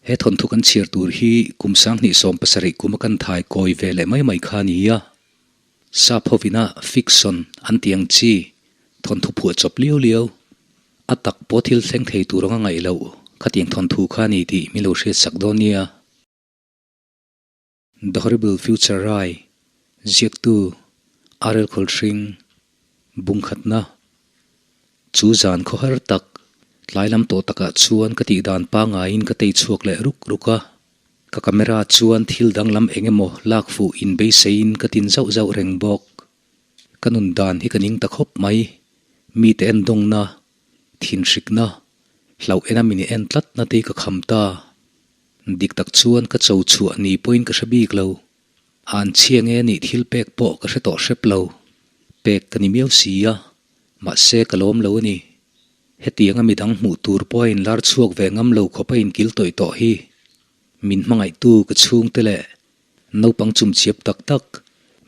He thawnthu kan chhiar tur hi kum 2017 kuma kan thai kawi ve leh mai mai kha a ni a. Sap hovina fiction an tih ang chi thawnthu phuah chawp liau liau, a tak pawh thil thleng thei tur anga ngaih loh khatiang thawnthu kha a ni tih min lo hriatsak dawn nia. The Horrible Future Rai, Ziaktu, RL Khawlhring, Bungkhatna, Chu zan khawhar tak, tlai lam tawh takah chuan ka tih dan pangaiin ka tei chhuak leh ruk ruk a. Ka camera chuan thil danglam eng emaw lak fuh inbeiseiin ka tin zauh zauh reng bawk. Ka nun dan hi ka ning ta khawp mai. Mite endawngna, thinhrikna, hlauh ena min i en tlatna te hi ka kham ta. Dik tak chuan ka cho chhuah ni pawhin ka hre bik lo. An chhia nge nih thil pek pawh ka hre tawh hrep lo. Pek ka ni miau si a, mahse ka lawm lo a ni. Hetianga midang hmuh tur pawh a inlar chhuak ve ngam lo khawp a inkil tawih tawh hi. Min hmangaihtu ka chhungte leh naupang chumchiap tak tak,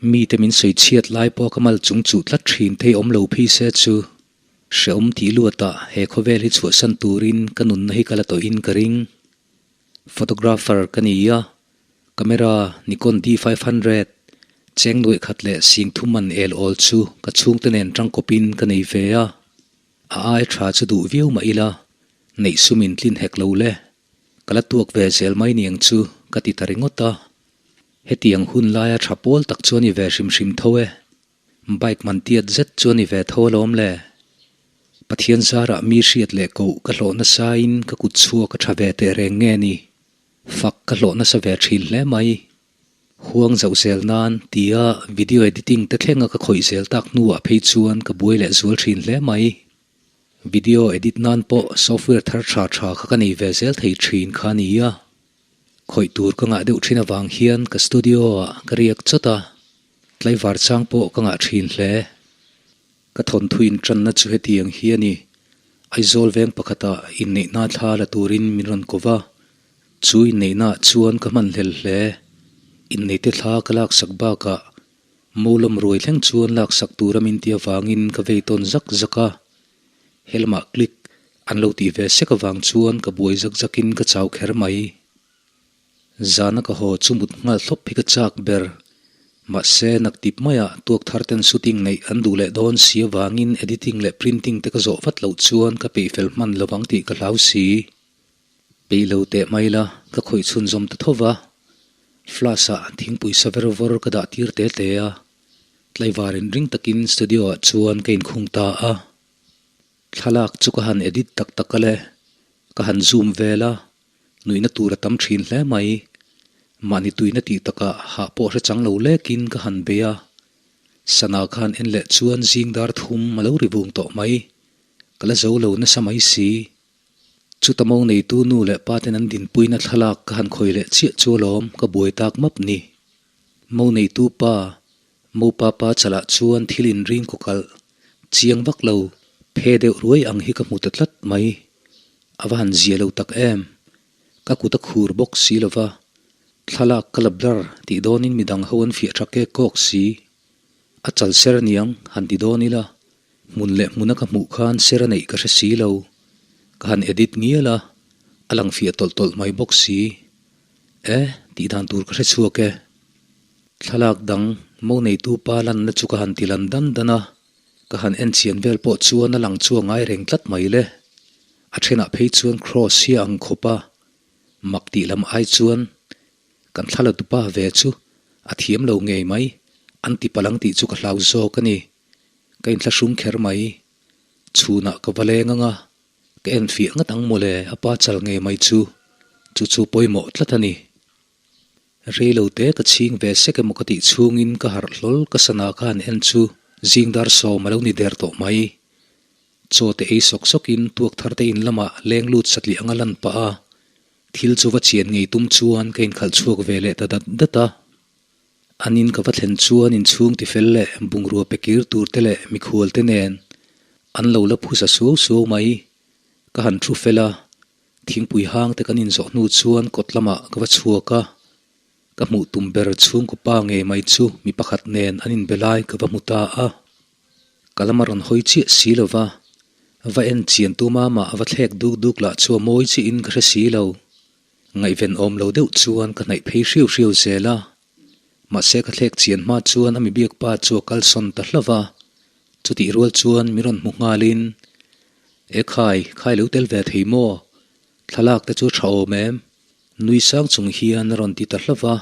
mite min sawi chhiat lai pawh ka mal chung chuh tlat thin thei awm lo phei se chu. Hreawm tih luatah he khawvel hi chhuahsan turin ka nunna hi ka la tawhin ka ring. Photographer ka ni a, camera Nikon D500 cheng nuaih khat leh sing thum man el awl chu ka chhungte nen tangkawpin ka nei ve a. A ai tha chu duh viau mah ila, neih sumin tlin hek lo le. Ka la tuak ve zel mai niang chu ka ti ta ringawt a. Hetiang hun laia tha pawl tak chu a ni ve hrim hrim tho e. Bike man tiat zet chu a ni ve tho alawm le. Pathian zarah mi hriat leh koh ka hlawh nasain ka kut chhuak a tha ve teh reng nge ni? Fak ka hlawh nasa ve thin hle mai. Huang zauh zel nan tia video editing te thlenga ka khawih zel tak hnuah phei chuan ka buai leh zual thin hle mai. Video edit nan pawh software thar tha tha kha ka nei ve zel thei thin kha a nia. Khawih tur ka ngah deuh thin avang hian ka studio ah ka riak chawt a. Tlaivar chang pawh ka ngah thin hle. Ka thawnthu intanna chu hetiang hi a ni. Aizawl veng pakhatah inneihna thla la turin min rawn ko va. Chu inneihnaah chuan ka hman hlel hle. Inneite thla ka laksak bakah Mawlam ruai thleng chuan laksak tura min ti avangin ka vei tawn zak zak a. Helamah click an lo tih ve sek avang chuan ka buai zak zakin ka chau kher mai. Zana ka haw chu mut nghal thlawp hi ka chak ber. Mahse, naktip maiah tuak thar ten shooting neih an duh leh dawn si avangin editing leh printing te ka zawh vat loh chuan ka peih fel hman lo vang tih ka hlau si. Peih lo teh mai la, ka khawih chhunzawm ta tho va. Flash-ah thingpui sa ver vawr ka dah tir te te a. Tlaivar inring takin studio-ah chuan ka inkhung ta a. Thlalak chu ka han edit tak tak a le, ka han zoom vel a. Nuihna tur a tam thin hle mai. Mahni tuina tih takah hah pawh hre chang lo lekin ka han bei a. Sana khan en leh chuan zing dar thum a lo ri vung tawh mai. Ka la zo lo nasa mai si. Chuta mo neitu nu leh pa ten an dinpuina thlalak ka han khawi leh chiah chu alawm ka buai tak map ni. Mo neitu pa, mo pa pa chalah chuan thil inring kaw kalh chiang vak lo phe deuh ruai ang hi ka hmu ta tlat mai. A va han zia lo tak em? Ka kut a khur bawk si lo va, thlalak ka la blur tih dawnin midang ho an fiah tha kek kawk si. A chal ser aniang han ti dawn ila, hmun leh hmuna ka hmuh khan ser a neih ka hre si lo. Ka han edit ngial a, a lang fiah tawlh tawlh mai bawk si. E, tih dan tur ka hre chhuak e. Thlalak dang mo neitu pa lanna chu ka han ti lan dan dan a. Ka han en chian vel pawh chuan a lang chu a ngai reng tlat mai le. A thenah phei chuan cross hi a ang khawp a, mak tih lam ai chuan kan thla la tupa ve chu a thiam lo ngei mai, an ti palang tih chu ka hlau zawk a ni. Ka inthlahrung kher mai. Chhunah ka va leng ang a, ka en fiah ngat ang mawle a pa chal ngei mai chu, chu chu pawimawh tlat a ni. Rei lo te ka chhing ve sek emaw ka tih chhungin ka harh hlawl ka sana khan en chu zing dar sawm a lo ni der tawh mai. Chaw te ei sawk sawkin tuak thar te in lamah leng lut satliah anga lan pah a, thil chu va chian ngei tum chuan ka inkhalh chhuak ve leh ta dat dat a. An in ka va thlen chuan inchhung tifel leh bungrua pe kir tur te leh mikhual te nen an lo la phusa suau suau mai. Ka han thu fel a, Thingpui hang te kan inzawh hnu chuan kawt lamah ka va chhuak a, ka hmuh tum ber chhungkaw pa ngei mai chu mi pakhat nen an inbe lai ka va hmu ta a. Ka lama rawn hawi chiah si lo va, va en chian tu mama a va thlek duk duk lah chu a mawi chiahin ka hre si lo. Ngaihven awm lo deuh chuan ka hnaih phei hriau hriau zel a. Mahse ka thlek chian hma chuan a mi biak pa chu a kalsawn ta hlauh a. Chutih rual chuan mi rawn hmu nghalin, E khai, khai lo tel ve thei maw? Thlalak te chu tha awm em? Nui sang chung hian a rawn ti ta hlauh a.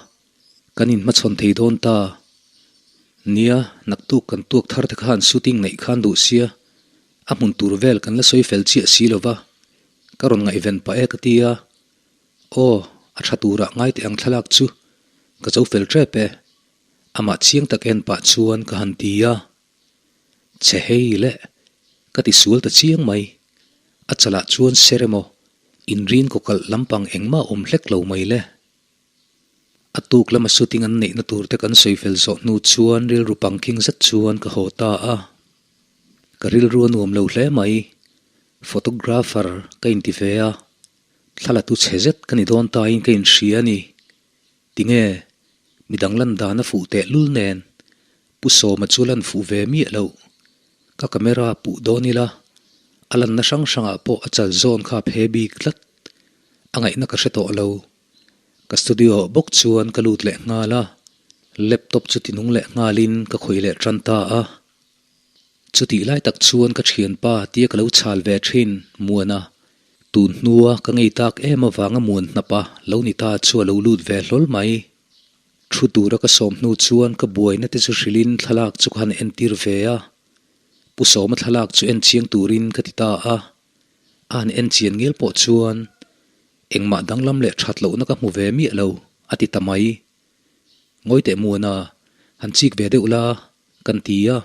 Kan inhmachhawn thei dawn ta. Nia, naktuk kan tuak thar te khan shooting neih khan duh sia, a hmun tur vel kan la sawi fel chiah si lo va, ka rawn ngaihven pah e ka ti a. Aw, a tha turah ngai teh ang thlalak chu, ka zo fel tep e. Amah chiang tak en pah chuan ka han ti a. Che hei le, ka ti sual ta chiang mai. A chalah chuan ser emaw, inrin kawkalh lampang engmah awm hlek lo mai le. A tuk lama shooting an neihna tur te kan sawi fel zawh hnu chuan rilru pangkhing zet chuan ka haw ta a. Ka rilru a nuam lo hle mai. Photographer ka inti ve a, thla tu chhe zet ka ni dawn tain ka inhria a ni. Tinge, midang lan dan a fuh teh lul nen Pu Sawma chu lan fuh ve miah loh. Ka camera puh dawn ila, a lanna hrang hrangah pawh a chal zawn kha a phe bik tlat. A ngaihna ka hre tawh lo. Ka studio ah bawk chuan ka lut leh nghal a, laptop chu tinung leh nghalin ka khawih leh tan ta a. Chutih lai tak chuan ka thianpa tia ka lo chhal ve thin Muana, tun hnua ka ngei tak em avanga Muan hnapa lo ni ta chu a lo lut ve hlawl mai. Thu tura ka sawm hnu chuan ka buaina te chu hrilhin thlalak chu ka han entir ve a, Pu Sawma thlalak chu en chiang turin ka ti ta a, a han en chian ngel pawh chuan Engmah danglam leh that lohna ka hmu ve miah lo, a ti ta mai. Ngawi teh Muana, han chik ve deuh la, kan ti a.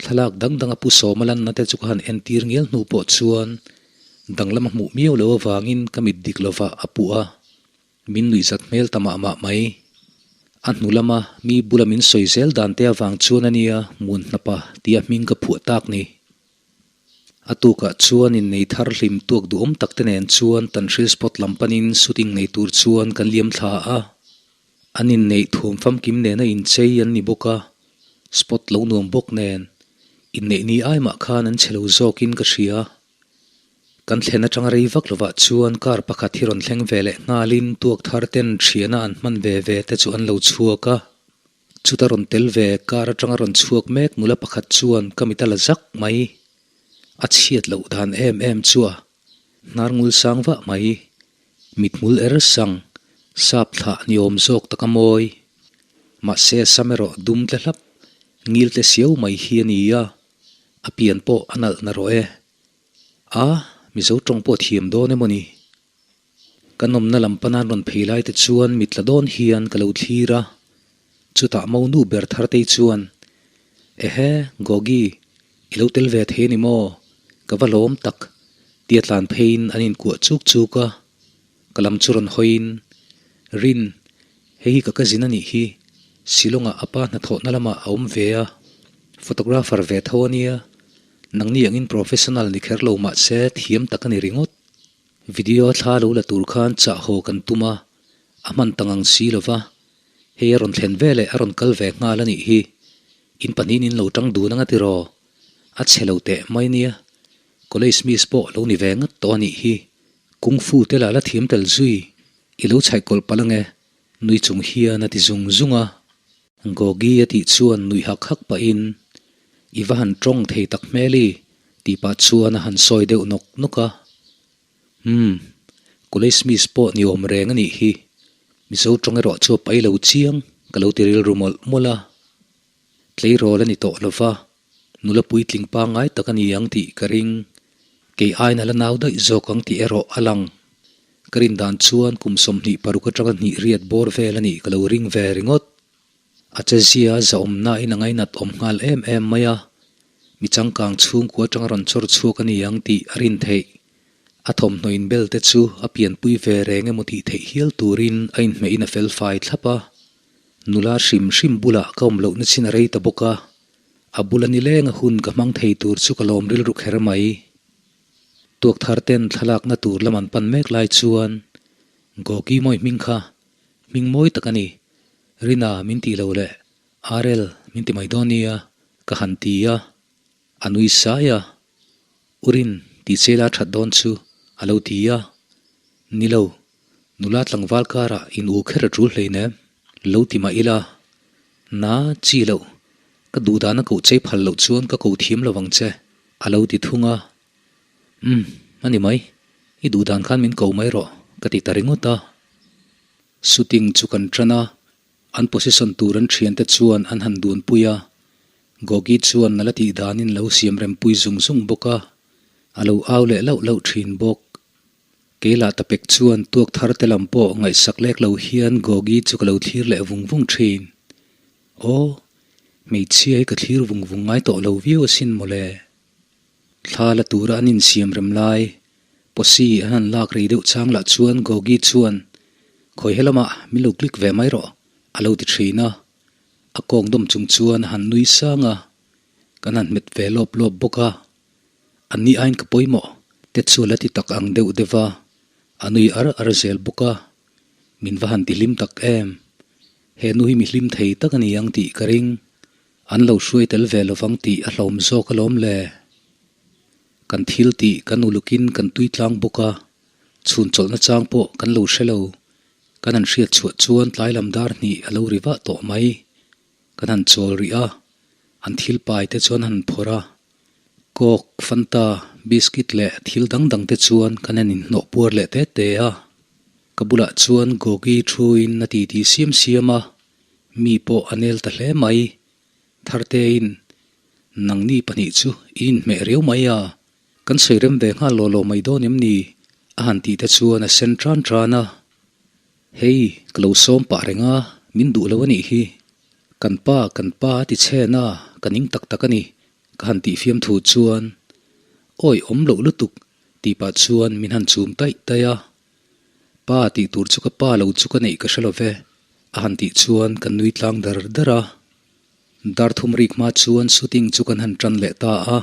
Thlalak dang danga Pu Sawma lanna te chu ka han entir ngial hnu pawh chuan danglam a hmuh miau lo avangin ka mit dik lovah a puh a, min nuihzat hmel ta mah mah mai. A hnu lama mi bula min sawi zel dan te avang chuan a nia Muanhnapa tia hming ka phuah tak ni. A tukah chuan innei thar hlim tuak duhawm tak te nen chuan Tanhril spot lam panin shooting nei tur chuan kan liam thla a. An inneih thuam famkim nena inchei an ni bawk a, spot lo nuam bawk nen inneih ni ai mah khan an che lo zawkin ka hria. Kan thlen atanga rei vak lovah chuan car pakhat hi rawn thleng ve leh nghalin tuak thar ten thiana an hman ve ve te chu an lo chhuak a. Chuta rawn tel ve car atanga rawn chhuak mek nula pakhat chuan ka mit a la zak mai. A chhiat loh dan em em chu a hnar ngul sang vah mai. Mithmul er sang, sap thlah ni awm zawk tak a mawi. Mahse sam erawh dum tle hlap, ngil tle siau mai hi a ni a, a pian pawh a nalh na rawh e. A, Mizo tawng pawh thiam dawn emaw ni? Ka nawmna lam pana rawn phei lai te chuan mit la dawn hian ka lo thlir a, chutah monu ber Thartei chuan, Ehe, Gogi, i lo tel ve thei a ni maw? Ka va lawm tak, tia tlan pheiin an inkuah chuk chuk a. Ka lam chu rawn hawiin, Rin, hei hi ka cousin a nih hi, Shillong-ah a pa hnathawhna lamah a awm ve a, photographer ve tho a nia, nangni angin professional ni kher lo mah se thiam tak a ni ringawt. Video thla lo la tur khan chah haw kan tum a, a hman ta ngang si lo va, hei a rawn thlen ve leh a rawn kal ve nghal a nih hi, in pahnihin in lo tang dun anga tiraw? A chhe lo teh mai nia, college miss pawh lo ni ve ngat tawh a nih hi, kung fu te lah la thiam tel zui, i lo chhaih kawlh palh ange, nui chung hian a ti zung zung a. Gogi a tih chuan nuih hak hak pahin, I va han tawng thei tak hmel i, tih pah chuan a han sawi deuh nawk nawk a. Umm, college miss pawh ni awm reng a nih hi, Mizo tawng erawh chu a pai lo chiang, ka lo ti rilru mawlh mawlh a. Tleirawl a ni tawh lo va, nula puitling pangngai tak a ni ang tih ka ring. Kei aiin a la nau daih zawk ang tih erawh a lang. Ka rin dan chuan kum 26 atanga hnih riat bawr vel a nih ka lo ring ve ringawt. A chezia zahawmnain a ngainat awm nghal em em mai a, mi changkang chhungkua atanga rawn chawr chhuak a ni ang tih a rin theih. A thawmhnaw inbel te chu a pianpui ve reng emaw tih theih hial turin a inhmehin a felfai thlap a. Nula hrim hrim bulah ka awm lohna chin a rei ta bawk a, a bula nileng a hun ka hmang thei tur chu ka lawm rilru kher mai. Tuak thar ten thlalakna tur lam an pan mek lai chuan Gogi mawi hming kha hming mawi tak a ni, Rina min tih lo leh Arel min ti mai dawn nia ka han ti a, a nui sai a, U Rin tih chela that dawn chu a lo ti a, Ni lo. Nula tlangval karah in u kher a tul hleinem, lo ti mah ila. Na, chi loh, ka duhdana koh chei phal loh chuan ka ko thiam lo ang che, a lo ti thung a. Umm, a ni mai, i duhdan khan min ko mai rawh, ka ti ta ringawt a. Shooting chu kan tan a, an position tur an thiante chuan an han dunpui a. Gogi chuan nala tih danin lo siam rempui zung zung bawk a, a lo au leh lauh lauh thin bawk. Keilah tapek chuan tuak thar te lam pawh ngaihsak lek lo hian Gogi chu ka lo thlir leh vung vung thin. Aw, hmeichhia hi ka thlir vung vung ngai tawh lo viau asin mawle. Thla la tura an insiam rem lai, Posi an han lak rei deuh chang lah chuan Gogi chuan, Khawi helamah min lo click ve mai rawh, a lo ti thin a. A kawng dawm chung chuan a han nui sang a, kan han hmet ve lawp lawp bawk a. Anni aiin ka pawimawh te chu la ti tak ang deuh deuh a, a nui ar ar zel bawk a, min va han ti hlim tak em. He nu hi mi hlim thei tak a ni ang tih ka ring, an lo hruai tel ve lovang tih a hlawm zawk alawm le. Kan thil tih kan ulukin kan tui tlang bawk a, chhun chawlhna chang pawh kan lo hre lo, kan han hriat chhuah chuan tlai lam dar hnih a lo ri vah tawh mai. Kan han chawl rih a, an thil pai te chuan han phawrh a, Coke, Fanta, biscuit leh thil dang dang te chuan kan han inhnawh puar leh te te a. Ka bulah chuan Gogi thuin a titi siam siam a, mi pawh a nel ta hle mai. Thartein, Nangni pahnih chu i inhmeh riau mai a, kan sawi rem ve nghal law law mai dawn em ni? a han tih te chuan a sen tan tan a. Hei, ka lo sawm pah reng a, min duh lo a nih hi. Kan pa, kan pa a ti chhen a, ka ning tak tak a ni, ka han tih fiam thu chuan, Awi awm loh lutuk, tih pah chuan min han chum taih taih a. Pa tih tur chu ka pa lo chu ka neih ka hre lo ve, a han tih chuan kan nui tlang dar dar a. Dar thum rik hma chuan shooting chu kan han tan leh ta a,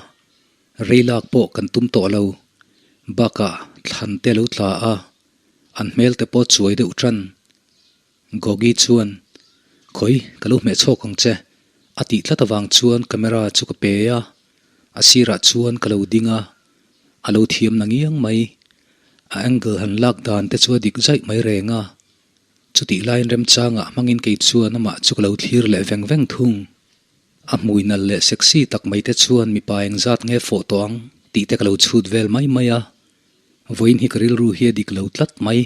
rei lak pawh kan tum tawh lo. Bakah thlan te lo tla a, an hmel te pawh chuai deuh tan. Gogi chuan, Khawi, ka lo hmeh chhawk ang che, a tih tlat avang chuan camera chu ka pe a, a sirah chuan ka lo ding a, a lo thiam na ngiang mai. A angle han lak dan te chu a dik zaih mai reng a, chutih laiin remchangah hmangin kei chuan amah chu ka lo thlir leh veng veng thung. A hmui nal leh sexy tak mai te chuan mipa engzat nge fawh tawh ang tih te ka lo chhut vel mai mai a, vawiin hi ka rilru hi a dik lo tlat mai.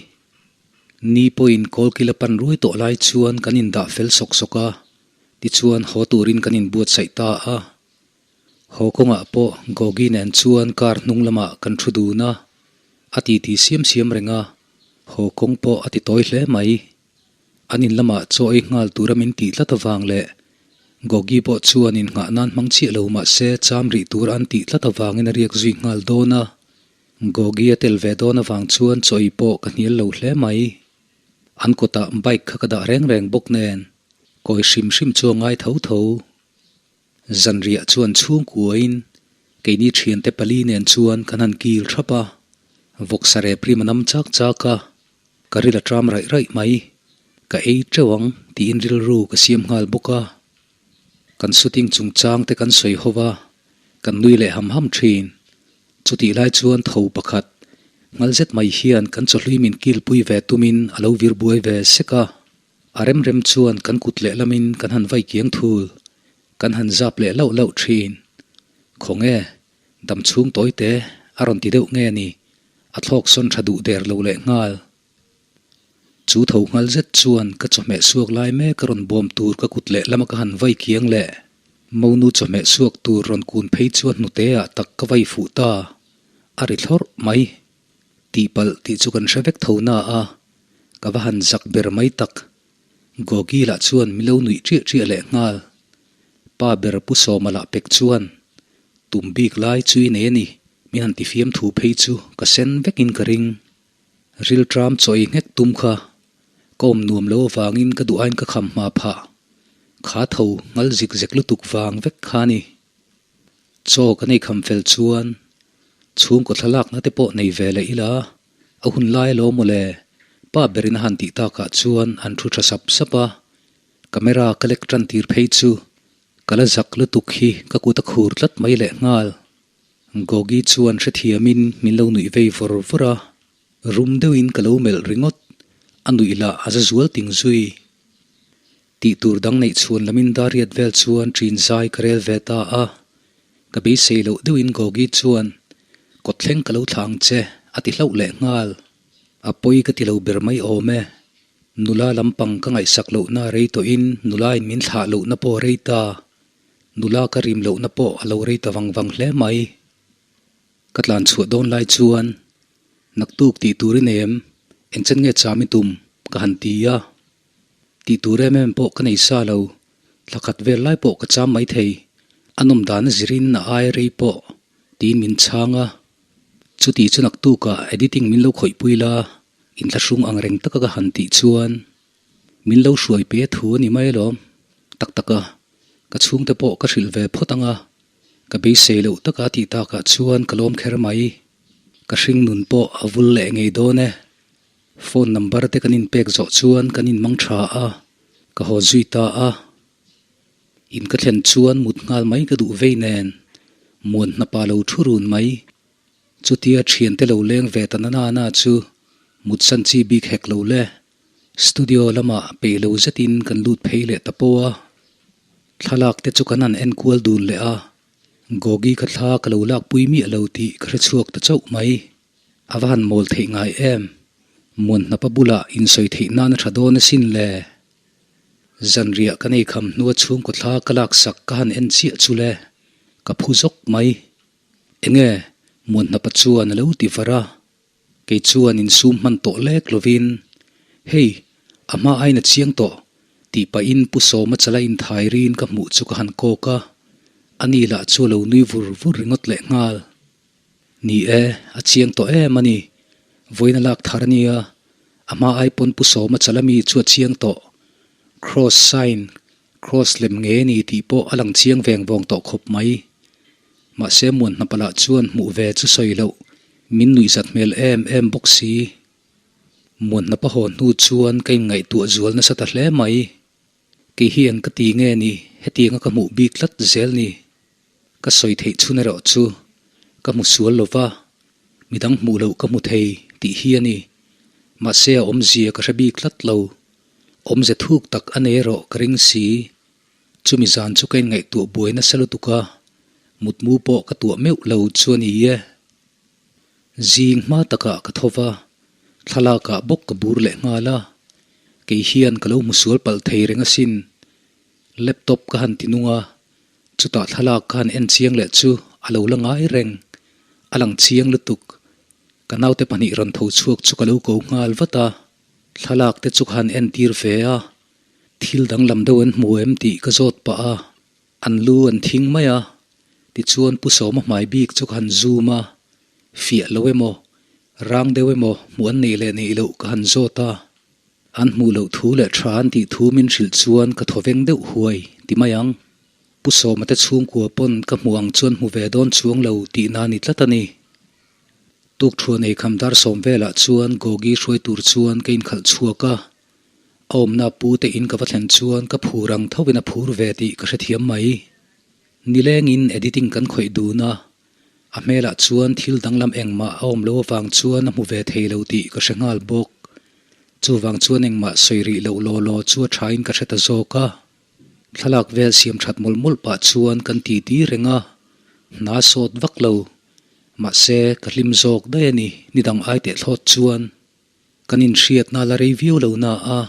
Ni pawhin kawlkil a pan ruai tawh lai chuan kan indah fel sawk sawk a, tichuan haw turin kan inbuatsaih ta a. Haw kawngah pawh Gogi nen chuan car hnung lamah kan thu dun a, a titi siam siam reng a, haw kawng pawh a ti tawi hle mai. An in lamah chaw ei nghal tura min tih tlat avang leh Gogi pawh chuan innghah nan hmang chiah lo mah se cham rih tur an tih tlat avangin a riak zui nghal dawn a. Gogi a tel ve dawn avang chuan chaw ei pawh ka hnial lo hle mai. An kawtah bike kha ka dah reng reng bawk nen kawi hrim hrim chu a ngai tho tho. Zanriah chuan chhungkuain keini thiante pali nen chuan kan han kil thap a, vawksa rep rim a nam chak chak a, ka ril a tram raih raih mai. Ka ei teuh ang tiin rilru ka siam nghal bawk a. Kan shooting chungchang te kan sawi ho va, kan nui leh ham ham thin. Chutih lai chuan tho pakhat nghal zet mai hian kan chawhlui min kilpui ve tumin a lo vir buai ve sek a. A rem rem chuan kan kut leh lamin kan han vai kiang thul, kan han zap leh lauh lauh thin. Khawnge, dam chhung tawi te a rawn ti deuh nge ni, a thlawk sawn tha duh der lo leh nghal. Chu tho nghal zet chuan ka chawhmeh suak lai mek a rawn bawm tur ka kut leh lama ka han vai kiang leh monu chawhmeh suak tur rawn kun phei chuan hnute ah tak ka vai fuh ta, a ri thlawrh mai. Tihpalh tih chu kan hre vek tho na a, ka va han zak ber mai tak. Gogi lah chuan mi lo nuih ṭiah ṭiah leh nghal. Pa ber Pu Sawma lah pek chuan, Tum bik lai chu i nei a ni, min han ti fiam thu phei chu ka sen vekin ka ring. Rilṭam chaw ei nghek tum kha ka awm nuam lo avangin ka duh aiin ka kham hma phah. Kha tho nghal zik zek lutuk vang vek kha a ni. Chaw kan ei kham fel chuan chhungkaw thlalakna te pawh nei ve leh ila a hun lai alo mawle pa berin a han tih takah chuan an thu tha sap sap a, camera ka lek tan tir phei chu ka la zak lutuk hi ka kut a khur tlat mai leh nghal. Gogi chuan hrethiamin min lo nuih vei vawr vawr a, rum deuhin ka lo melh ringawt. A nuih lah a za zual ting zui. Tih tur dang neih chhuan lamin Dariat vel chuan ṭin zai ka rel ve ta a. Ka beisei loh deuhin Gogi chuan, Kawt thleng ka lo thlah ang che, a ti hlauh leh nghal. A pawi ka ti lo ber mai awm e. Nula lampang ka ngaihsak lohna a rei tawhin nulain min thlah lohna pawh a rei ta. Nula ka rim lohna pawh a lo rei ta vang vang hle mai. Ka tlan chhuah dawn lai chuan, Naktuk tih tur i nei em? Engchen nge cham i tum? ka han ti a. Tih tur em em pawh ka nei sa lo. Thla khat vel lai pawh ka cham mai thei. A nawm dan a zirin a ai rei pawh tiin min chhang a. Chuti chu naktukah editing min lo khawih pui la, inthlahrung ang reng taka ka han tih chuan min lo hruai pe thu a ni mai alawm. Tak tak a, ka chhungte pawh ka hrilh ve phawt ang a, ka beisei loh taka tih takah chuan ka lawm kher mai. Ka hring nun pawh a vul leh ngei dawn e. Phone number te kan inpek zawh chuan kan inmang tha a, ka haw zui ta a. In ka thlen chuan mut nghal mai ka duh vei nen, muan hnapa lo thu run mai. Chutia thiante lo leng ve ta na na na chu mut san chi bik hek lo le. Studio lamah peih lo zetin kan lut phei leh ta pawh a. Thlalak te chu kan han enkual dun leh a, Gogi ka thla ka lo lakpui miah lo tih ka hre chhuak ta chauh mai. A va han mawl theih ngai em? Muan hnapa bulah insawi theih nan a tha dawn asin le. Zanriah ka nei kham hnua chhungkaw thla ka laksak ka han en chiah chu le. Ka phu zawk mai. Enge? Muan hnapa chuan a lo ti var a. Kei chuan insum hman tawh lek lovin, Hei, a hma aiin a chiang tawh, tih pahin Pu Sawma chala inthai rin ka hmuh chu ka han kawk a. Ani lah chu a lo nui vur vur ringawt lehnghal. Ni e, a chiang tawh em a ni. Vawiin a lak thar a nia, a hma ai pawn Pu Sawma chala mi chu a chiang tawh. Cross sign, cross lem nge ni tih pawh a lang chiang veng vawng tawh khawp mai. Mahse muan hnapala chuan hmuh ve chu sawi loh, min nuihzat hmel em em bawk si. Muan hnapa haw hnu chuan ka inngaihtuah zual nasa ta hle mai. Kei hi eng ka ti nge ni, hetianga ka hmuh bik tlat zel ni. Ka sawi theih chhun erawh chu ka hmu sual lo va, midang hmuh loh ka hmu thei tih hi a ni. Mahse a awmzia ka hre bik tlat lo. Awmze thuk tak a nei erawh ka ring si. Chumi zan chu ka inngaihtuah buai nasa lutuk a, mutmu pawh ka tuah meuh lo chu a ni e. Zing hma takah ka tho va, thlalakah bawk ka bur leh nghal a, kei hian ka lo hmu sual palh thei reng asin. Laptop ka han ti nung a, chutah thlalak ka han en chiang leh chu a lo la ngai reng, a lang chiang lutuk. Ka naute pahnih rawn tho chhuak chu ka lo ko nghal vat a, thlalak te chu ka han entir ve a, thil danglam deuh an hmu em tih ka zawt pah a. An lu an thing mai a, tichuan Pu Sawma hmai bik chu ka han zoom a, fiah lo emaw, rang deuh emaw hmuh an neih leh neih loh ka han zawt a. An hmuh loh thu leh tha an tih thu min hrilh chuan ka thaw veng deuh huai ti mai ang. Pu Sawma te chhungkua pawn ka hmuh ang chuan hmu ve dawn chuang lo tihna a ni tlat a ni. Tukthuan eikham dar sawm velah chuan Gogi hruai tur chuan ka inkhalh chhuak a. A awmna pu te in ka va thlen chuan ka phur ang tho in a phur ve tih ka hrethiam mai. Nilengin editing kan khawih dun a, a hmelah chuan thil danglam engmah a awm lo avang chuan a hmu ve thei lo tih ka hre nghal bawk. Chuvang chuan engmah sawi rih loh law law chu a thain ka hre ta zawk a. Thlalak vel siam that mawlh mawlh pah chuan kan titi reng a, hna sawt vak lo. Mahse, ka hlim zawk daih a ni, nidang ai teh thlawt chuan. Kan inhriatna la rei viau lo na a,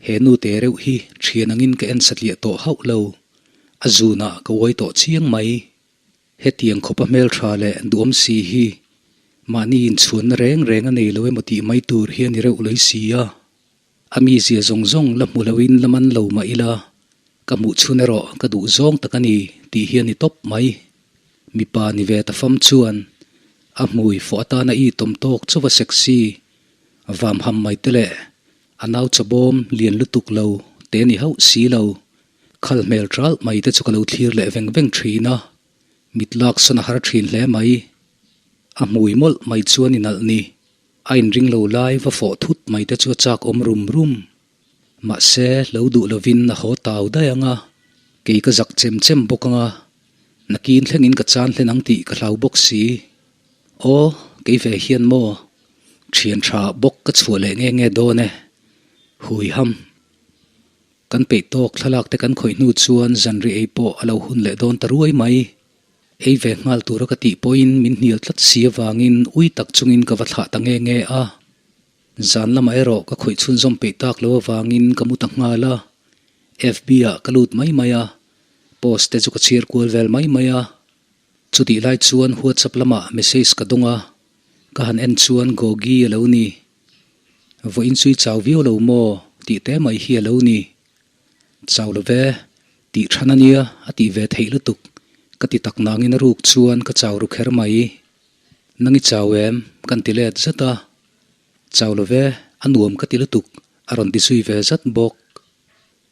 he nu te reuh hi thian angin ka en satliah tawh hauh lo. A zunah ka uai tawh chiang mai. Hetiang khawpa hmeltha leh duhawm si hi mahni inchhuanna reng reng a nei lo emaw tih mai tur hi a ni reuh lei si a. A mizia zawng zawng la hmu loin la man lo mah ila, ka hmuh chhun erawh ka duh zawng tak a ni tih hi a ni tawp mai. Mipa ni ve ta fam chuan a hmui fawh atana i tawm tawk chauh a sexy vam ham mai te leh a nau chawbawm lian lutuk lo te ni hauh si lo. Khal hmel ṭalh mai te chu ka lo thlir leh veng veng ṭhin a, mit lak sawn a har ṭhin hle mai. A hmui mawlh mai chuan i nalh ni. A inring lo lai va fawh thut mai te chu a chak awm rum rum. Mahse, lo duh lovin a haw tau daih ang a, kei ka zak chem chem bawk ang a, nakin thlengin ka chan hlen ang tih ka hlau bawk si. Aw, kei ve hian maw? Ṭhian ṭha bawk ka chhuah leh nge nge dawn e. Hui ham. Kan peih tawk thlalak te kan khawih hnu chuan zanri ei pawh a lo hun leh dawn ta ruai mai. Ei ve nghal tura ka tih pawhin min hnial tlat si avangin ui tak chungin ka va thlah ta nge nge a. Zan lamah erawh ka khawih chhunzawm peih tak lo avangin ka mu ta nghal a. FB ah ka lut mai mai a, post te chu ka chhiar kual vel mai mai a. Chutih lai chuan WhatsApp lamah message ka dawng a, ka han en chuan Gogi a lo ni. Vawiin chu i chau viau lo maw? tih te mai hi a lo ni. Chau lo ve, tih than a nia a tih ve theih lutuk, ka ti tak nangin a ruk chuan ka chau ru kher mai. Nang i chau em? Kan ti let zat a. Chau lo ve, a nuam ka ti lutuk, a rawn ti zui ve zat bawk.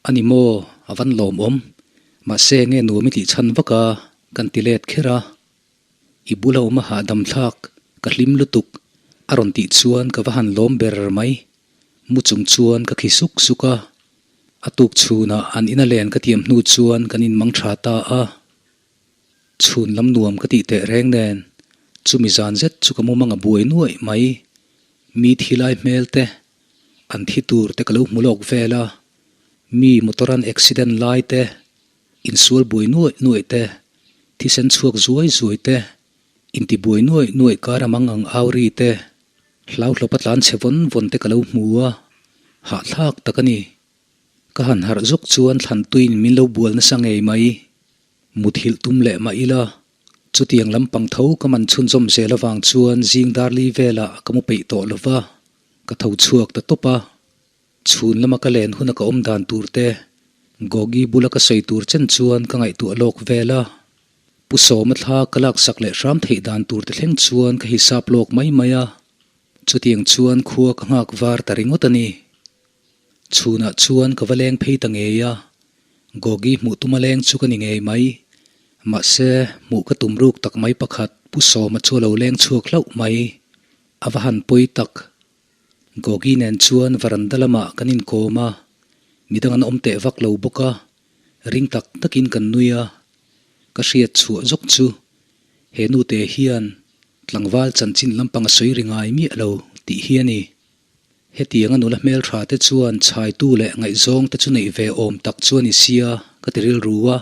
A ni maw? A van lawmawm. Mahse nge nuam i tih chhan vak a? Kan ti let kher a. I bula awm a hahdam thlak, ka hlim lutuk, a rawn tih chuan ka va han lawm ber mai. Mu chung chuan ka khi suk suk a. A tuk chhunah an ina len ka tiam hnu chuan kan inmang tha ta a. Chhun lam nuam ka tih teh reng nen, chumi zan zet chu ka mumang a buai nuaih mai. Mi thi lai hmel te, an thi tur te ka lo hmu lawk vel a. Mi motor an accident lai te, Insual buai nuaih nuaih te, thisen chhuak zuai zuai te, inti buai nuaih nuaih kar a mang ang au ri te, hlauhlawp a tlan chhe vawn vawn te ka lo hmu a, hahthlak tak a ni. Ka han harh zawk chuan thlan tuiin min lo bual nasa ngei mai. Muthilh tum leh mah ila, chutiang lampang tho ka man chhunzawm zel avang chuan zing darli velah ka mu peih tawh lova, ka tho chhuak ta tawp a. Chhun lama ka len huna ka awm dan tur te, Gogi bula ka sawi tur chen chuan ka ngaihtuah lawk vel a. Pu Sawma thla ka laksak leh hram theih dan tur te thleng chuan ka hisap lawk mai mai a. Chutiang chuan khua ka nghak var ta ringawt a ni. Chhunah chuan ka va leng phei ta ngei a, Gogi hmuh tuma leng chu ka ni ngei mai. Mahse, hmuh ka tum ruk tak mai pakhat Pu Sawma chu a lo leng chhuak hlauh mai. A va han pawi tak. Gogi nen chuan varanda lamah kan inkawm a, midang an awm teh vak lo bawk a, ring tak takin kan nui a. Ka hriat chhuah zawk chu he nute hian tlangval chanchin lampang a sawi ri ngai miah lo tih hi a ni. Hetianga nula hmeltha te chuan chhaitu leh ngaihzawng te chu neih ve awm tak chu a ni sia ka ti rilru a.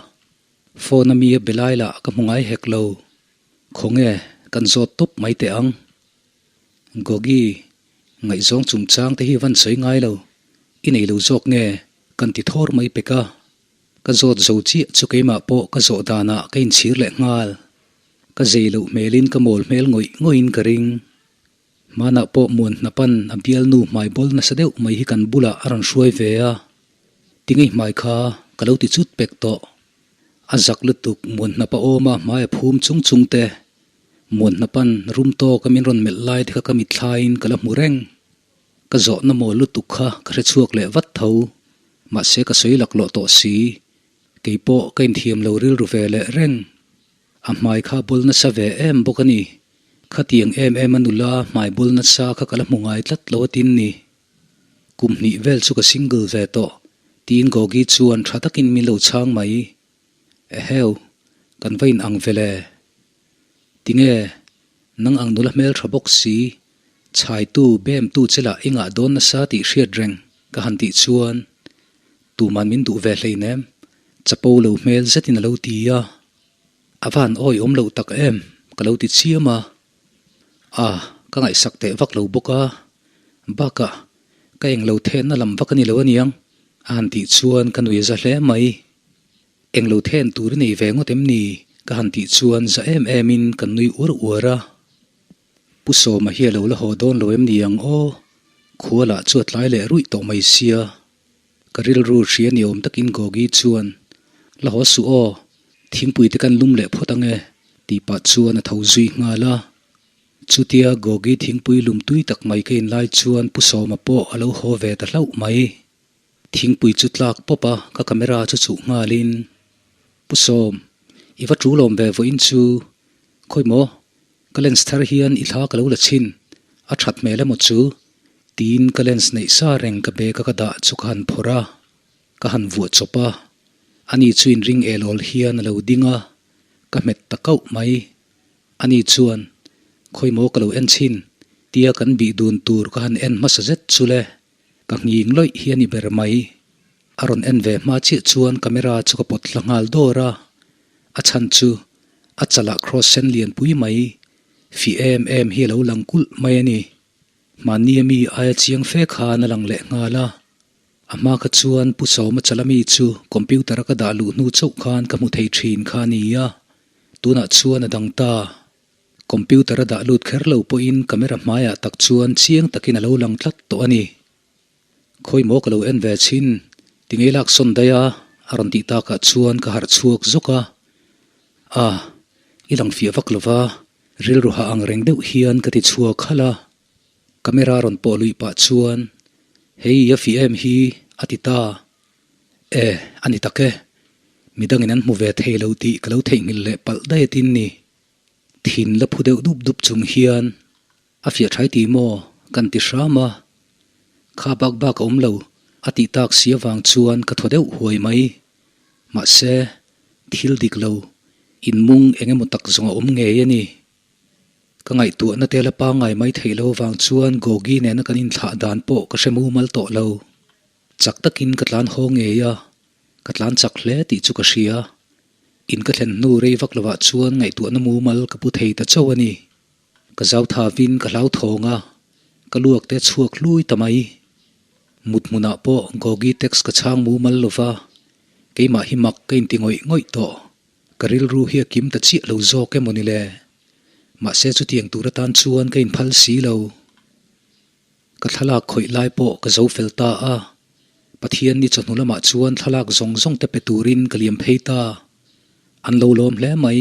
Phone a mi a be lai lah ka hmu ngai hek lo. Khawnge kan zawt tawp mai teh ang. Gogi, ngaihzawng chungchang te hi van sawi ngai lo, i nei lo zawk nge? Kan ti thawr mai pek a. Ka zawt zo chiah chu keimah pawh ka zawh danah ka inchhir leh nghal. Ka zei loh hmelin ka mawl hmel ngawih ngawih ka ring. Hmanah pawh muan hnapan a bialnu hmai bawl nasa deuh mai hi kan bulah a rawn hruai ve a. Tingei hmai kha ka lo ti chut pek tawh. A zak lutuk muan hnapa awma hmai a phum chung chung te. Muan hnapan rum tawk a min rawn melh lai te kha ka mitthlaiin ka la hmu reng. Ka zawhna mawl lutuk kha ka hre chhuak leh vat tho. Mahse ka sawi laklawh tawh si. Kei pawh ka inthiam lo rilru ve leh reng. A hmai kha bawl nasa ve em bawk a ni. Khatiang em em a nula hmai bawl nasa kha ka la hmu ngai tlat lo a tin ni. Kum hnih vel chu ka single ve tawh, tiin Gogi chuan tha takin min lo chhang mai. Eheu, kan va in ang vele. Tinge, nang ang nula hmel tha bawk si, chhaitu, bemtu che lah i ngah dawn nasa tih hriat reng ka han tih chuan tuman min duh ve hleinem, chapo lo hmel zetin a lo ti a. A va han awihawm loh tak em, ka lo ti chiam a. A, ka ngaihsak teh vak lo bawk a, bakah ka englo thenna lam vak a ni lo aniang, a han tih chuan ka nui za hle mai. Englo then tur i nei ve ngawt em ni? ka han tih chuan za em em in kan nui uar uar a. Pu Sawma hi a lo la haw dawn lo em ni ang aw? Khua lah chu a tlai leh ruih tawh mai sia. Ka rilru hria ni awm takin Gogi chuan, La haw suh aw, thingpui te kan lum leh phawt ang e, tih pah chuan a tho zui nghal a. Chutia Gogi thingpui lum tui tak mai ka in lai chuan Pu Sawma pawh a lo haw ve ta hlauh mai. Thingpui chu tlak pawp a, ka camera chu chuh nghalin, Pu Sawm, i va tul awm ve vawiin chu, khawi maw, ka lens thar hian i thla ka lo la chhin, a that hmel emaw chu? Tiin ka lens neih sa reng ka bag a ka dah chu ka han phawrh a, ka han vuah chawp a, ani chu inring el awl hian a lo ding a, ka hmet ta kauh mai. Ani chuan, Khawi maw ka lo en chhin, tia kan bih dun tur ka han en hmasa zet chu le. Ka nghing lawih hi a ni ber mai. A rawn en ve hma chiah chuan camera chu ka pawt hla nghal dawr a. A chhan chu a chalah cross sen lianpui mai fih em em hi a lo lang kulh mai a ni. Mahni a mi aia chiang fe khan a lang leh nghal a. A hma kha chuan Pu Sawma chala mi chu computer a ka dah luh hnu chauh khan ka hmu thei thin kha a ni a, tunah chuan a dang ta. Computer a dah lut kher lo pawhin camera hmaiah tak chuan chiang takin a lo lang tlat tawh a ni. Khawi maw ka lo en ve chhin, ti ngei lak sawn daih a, a rawn tih takah chuan ka harh chhuak zawk a. A, i lang fiah vak lova, rilru hah ang reng deuh hian ka ti chhuak halh a. Camera rawn pawh luih pah chuan, Hei a fih em hi, a ti ta. E, a ni tak e. Midangin an hmu ve thei lo tih ka lo theihnghilh leh palh daih a tin ni. Thin la phu deuh dup dup chung hian a fiah thai ti maw kan ti hram a, kha bak bak a awm lo a tih tak si avang chuan ka thaw deuh huai mai. Mahse, thil dik lo, inmung eng emaw tak zawng a awm ngei a ni. Ka ngaihtuahna te la pangngai mai theih lo avang chuan Gogi nena kan inthlah dan pawh ka hre mumal tawh lo. Chak takin ka tlan haw ngei a, ka tlan chak hle tih chu ka hria. In ka thlen hnu rei vak lovah chuan ngaihtuahna mumal ka pu thei ta chauh a ni. Ka zau thavin ka hlau thawng a, ka luak te chhuak hlui ta mai. Mut hmunah pawh Gogi text ka chhang mumal lova, keimah hi mak ka inti ngawih ngawih tawh. Ka rilru hi a kim ta chiah lo zawk emaw ni le? Mahse chutiang tur atan chuan ka inphal si lo. Ka thlalak khawih lai pawh ka zo fel ta a, Pathian ni chawhnu lamah chuan thlalak zawng zawng te pe turin ka liam phei ta. An lo lawm hle mai.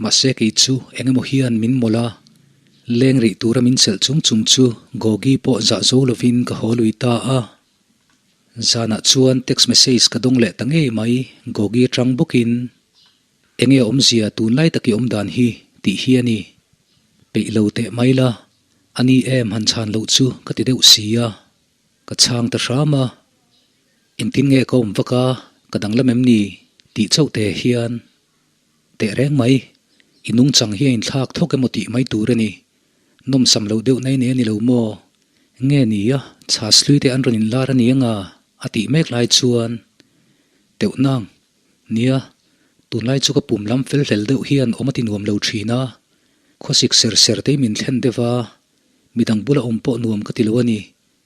Mahse kei chu eng emaw hian min mawlh a, leng rih tura min chelh chung chung chu Gogi pawh zah zo lovin ka haw lui ta a. Zanah chuan text message ka dawng leh ta ngei mai, Gogi atang bawkin. Enge awmzia tunlai taki awm dan hi tih hi a ni. Peih lo teh mai la, a ni em han chhan loh chu ka ti deuh si a, ka chhang ta hram a. Engtin nge ka awm vak a, ka danglam em ni tih chauh te hian teh reng mai, i nungchang hi a inthlak thawk emaw tih mai tur a ni. Nawmsam loh deuh nai nei a ni lo maw? Nge ni a, chhas hlui te an rawn inlar a ni anga a tih mek lai chuan teuh nang. Nia, tunlai chu ka pum lam fel hlel deuh hian awm a ti nuam lo thin a, khawsik ser ser te min thlen deuh a, midang bula awm pawh nuam ka ti lo a ni,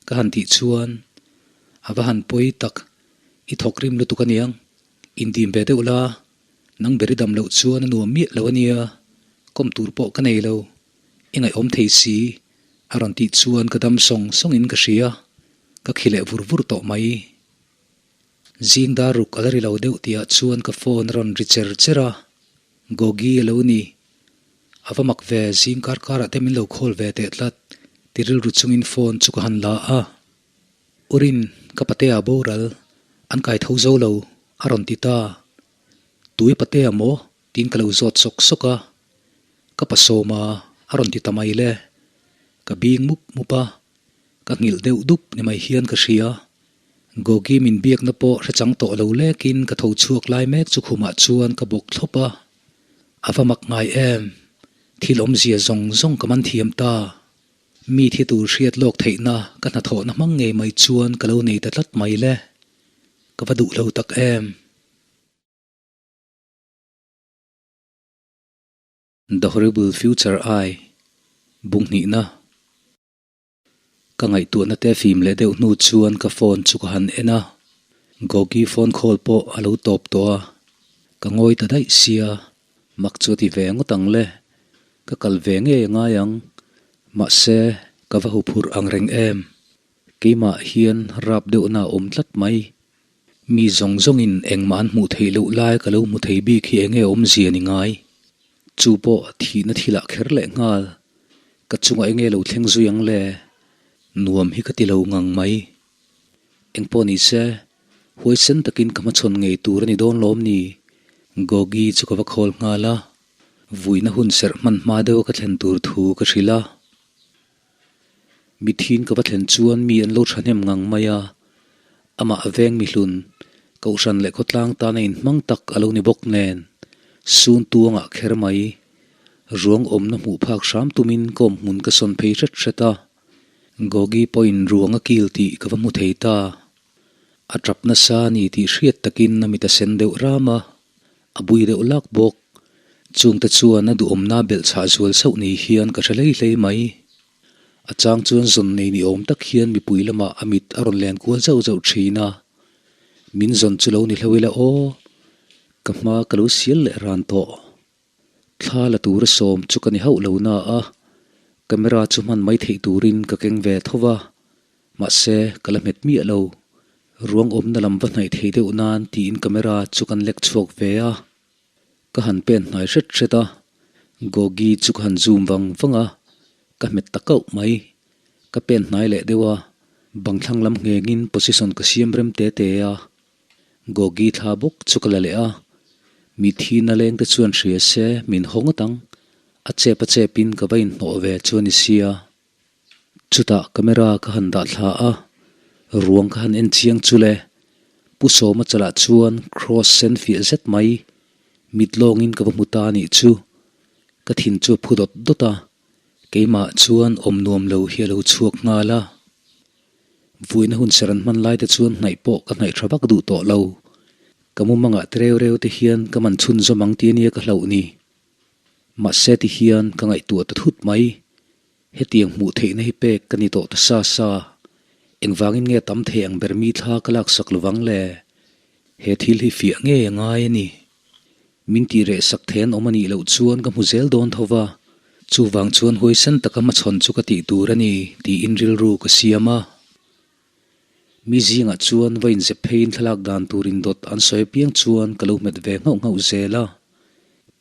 ka han tih chuan a va han pawi tak, i thawk rim lutuk aniang, indim ve deuh la, nang ber i dam loh chuan a nuam miah lo ania, kawm tur pawh ka nei lo, i ngaihawm thei si, a rawn tih chuan ka dam sawng sawngin ka hria, ka khi leh vur vur tawh mai. Zing dar ruk a la ri lo deuh tihah chuan ka phone a rawn ri cher cher a, Gogi a lo ni. A va mak ve, zing kar karah te min lo call ve teh tlat, ti rilru chungin phone chu ka han la a. Urin, ka patea boral, an kai tho zo lo, a rawn ti ta. Tui patea maw? tiin ka lo zawt sawk sawk a. Ka pasawm a, a rawn ti ta mai le. Ka bing mup mup a, ka nghilh deuh dup ni mai hian ka hria. Gogi min biakna pawh hre chang tawh lo lekin ka tho chhuak lai mek chu khumah chuan ka bawk thlawp a. A va mak ngai em? Thil awmzia zawng zawng ka man thiam ta. Mi thi tur hriat lawk theihna ka hnathawhna hmang ngei mai chuan ka lo nei ta tlat mai le. Ka va duh lo tak em? The Horrible Future I, Bunghnihna. Ka ngaihtuahna te fim leh deuh hnu chuan ka phone chu ka han en a, Gogi phone call pawh a lo tawp tawh a, ka ngawi ta daih sia, mak chu a ti ve ngawt ang le, ka kal ve ngei a ngai ang, mahse ka va huphurh ang reng em, keimah hian rap deuhna a awm tlat mai, mi zawng zawngin engmah an hmuh theih loh lai ka lo hmu thei bik hi enge awmzia ni ngai, chu pawh thihna thilah kher leh nghal. Ka chungah enge lo thleng zui ang le? Nuam hi ka ti lo ngang mai. Engpawh ni se, huaisen takin ka hmachhawn ngei tur a ni dawn lawm ni? Gogi chu ka va khawl nghal a, vuina hun serh hman hma deuha ka thlen tur thu ka hrilh a. Mithiin ka va thlen chuan mi an lo thahnem ngang mai a, amah a veng mihlun, Kohhran leh khawtlang tana inhmang tak a lo ni bawk nen, sun tuangah kher mai. Ruang awmna hmuh phak hram tumin ka awm hmun ka sawn phei hret hret a. Gogi pawhin ruang a kil tih ka va hmu thei ta. A tap nasa a ni tih hriat takin a mit a sen deuh ram a, a bui deuh lak bawk. Chungte chuan a duhawmna belhchhah zual sauh ni hian ka hre hlei hlei mai. A chang chuan zawn nei ni awm tak hian mipui lamah a mit a rawn len kual zauh zauh thin a. Min zawn chu lo ni hlo ila aw, ka hma ka lo sial leh ran tawh. Thla la tura sawm chu ka ni hauh lo na a, camera chu hman mai theih turin ka keng ve tho va, mahse ka la hmet miah lo. Ruang awmna lam va hnaih thei deuh nan tiin camera chu kan lek chhuak ve a. Ka han pen hnai hret hret a, Gogi chu ka han zoom vang vang a, ka hmet ta kauh mai. Ka pen hnai leh deuh a, bang thlang lam nghengin position ka siam rem te te a. Gogi thla bawk chu ka la leh a, mithi na leng te chuan hria se min haw ngawt ang, a chep a chepin ka va inhnawh ve chu a ni sia. Chutah camera ka han dah thla a, ruang ka han en chiang chu le, Pu Sawma chalah chuan cross sen fiah zet mai, mit lawngin ka va hmu ta a nih chu, ka thin chu a phu dawt dawt a, keimah chuan awm nuam lo hi a lo chhuak nghal a. Vuina hun ser an hman lai te chuan hnaih pawh ka hnaih tha vak duh tawh lo. Ka mumangah te reu reu te hian ka man chhunzawm ang ti ania ka hlauh ni. Mahse ti hian ka ngaihtuah ta thut mai. Hetiang hmuh theihna hi pek ka ni tawh ta sa sa. Engvangin nge tam thei ang ber mi thla ka laksak lovang le? He thil hi fiah ngei a ngai a ni. Min tih reh sak thei an awm a nih loh chuan ka hmu zel dawn tho va, chuvang chuan huaisen taka hmachhawn chu ka tih tur a ni tiin rilru ka siam a. Mi zingah chuan va inzep pheiin thlalak dan tur indawt an sawi apiang chuan ka lo hmet ve nghauh nghauh zel a.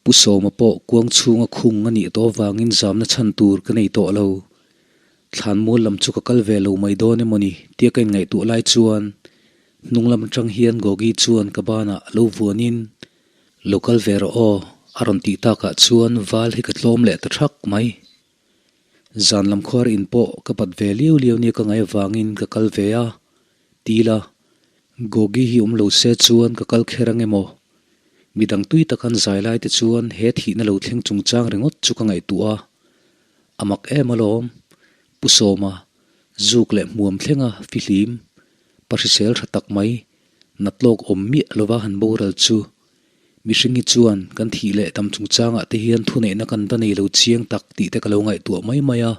Pu Sawma pawh kuang chhunga khung a nih tawh avangin zamna chhan tur ka nei tawh lo. Thlanmual lam chu ka kal ve lo mai dawn emaw ni tia ka inngaihtuah lai chuan hnung lam atang hian Gogi chuan ka banah lo vuanin Lo kal ve rawh aw a rawn tih takah chuan val hi ka tlawm leh ta thak mai. Zan lam khuar in pawh ka pat ve liau liau nia ka ngaih avangin ka kal ve a, tila Gogi hi awm lo se chuan ka kal kher ang emaw? Midang tui tak an zai lai te chuan he thihna lo thleng chungchang ringawt chu ka ngaihtuah a, A mak em alawm, Pu Sawma, zuk leh hmuam thlenga fihlim, pa hrisel tha tak mai, natlawk awm miah lova han boral chu. Mihring hi chuan kan thih leh dam chungchangah te hian thuneihna kan va nei lo chiang tak tih te ka lo ngaihtuah mai mai a.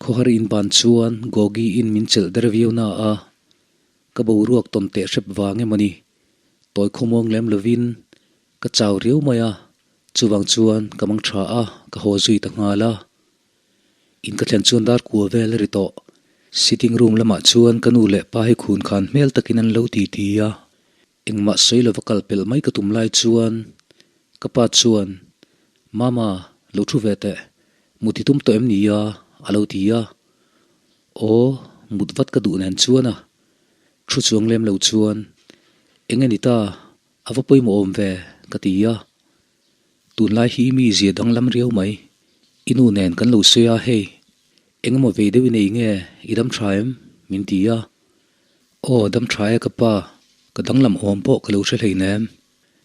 Khawhar inban chuan Gogi in min chelh der viau na a, ka boruak tawn teh hrep vang emaw ni, tawi khawmuang lem lovin ka chau riau mai a, Chuvang chuan ka mang tha a, ka haw zui ta nghal a. In ka thlen chuan dar kua vel a ri tawh. Sitting room lamah chuan ka nu leh pa hi khun khan hmel takin an lo ti ti a. Engmah sawi lova kal pelh mai ka tum lai chuan ka pa chuan, Mama, lo thu ve teh, mut i tum tawh em ni a? a lo ti a. Aw, mut vat ka duh nen chuan a. Thu chuang lem lo chuan, Eng a ni ta? A va pawimawh awm ve, ka ti a. Tunlai hi mi zia danglam riau mai. I nu nen kan lo sawi a, hei, engemaw vei deuh i nei nge, i dam tha em? min ti a. Aw, dam tha e ka pa, ka danglam awm pawh ka lo hre hleinem.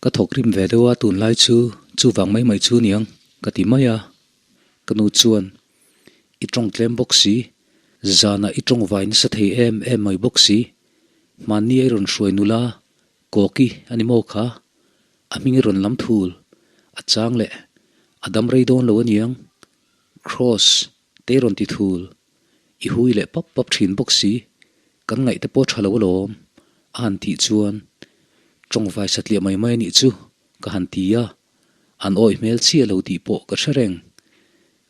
Ka thawk rim ve deuh a tunlai chu, chuvang mai mai chu niang, ka ti mai a. Ka nu chuan, I tawng tlem bawk si, zanah i tawng vai nasa thei em em mai bawk si, hmanni a i rawn hruai nula, Kawki a ni maw kha? A hming i rawn lam thul. A chang leh. A dam rei dawn lo aniang. Kross te i rawn ti thul. I hui leh pap pap thin bawk si. Kan ngaih te pawh tha lo alawm. A han tih chuan tawngvai satliah mai mai a nih chu ka han ti a. An awih hmel chiah lo tih pawh ka hre reng.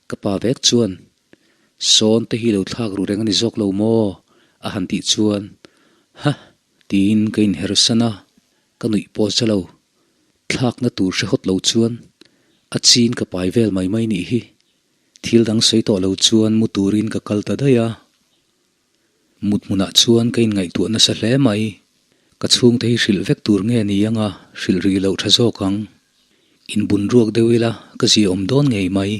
Ka pa vek chuan, Sawn te hi lo thlak ru reng a ni zawk lo maw? a han tih chuan, Hah! Tiin ka inher san a, ka nuih pawh za lo. Thlakna tur hre hawt lo chuan a chin ka pai vel mai mai nih hi. Thil dang sawi tawh lo chuan mu turin ka kal ta daih a. Mut hmunah chuan ka inngaihtuah nasa hle mai. Ka chhungte hi hrilh vek tur nge ni anga hrilh rih loh tha zawk ang. Inbun ruak deuh ila ka zia awm dawn ngei mai.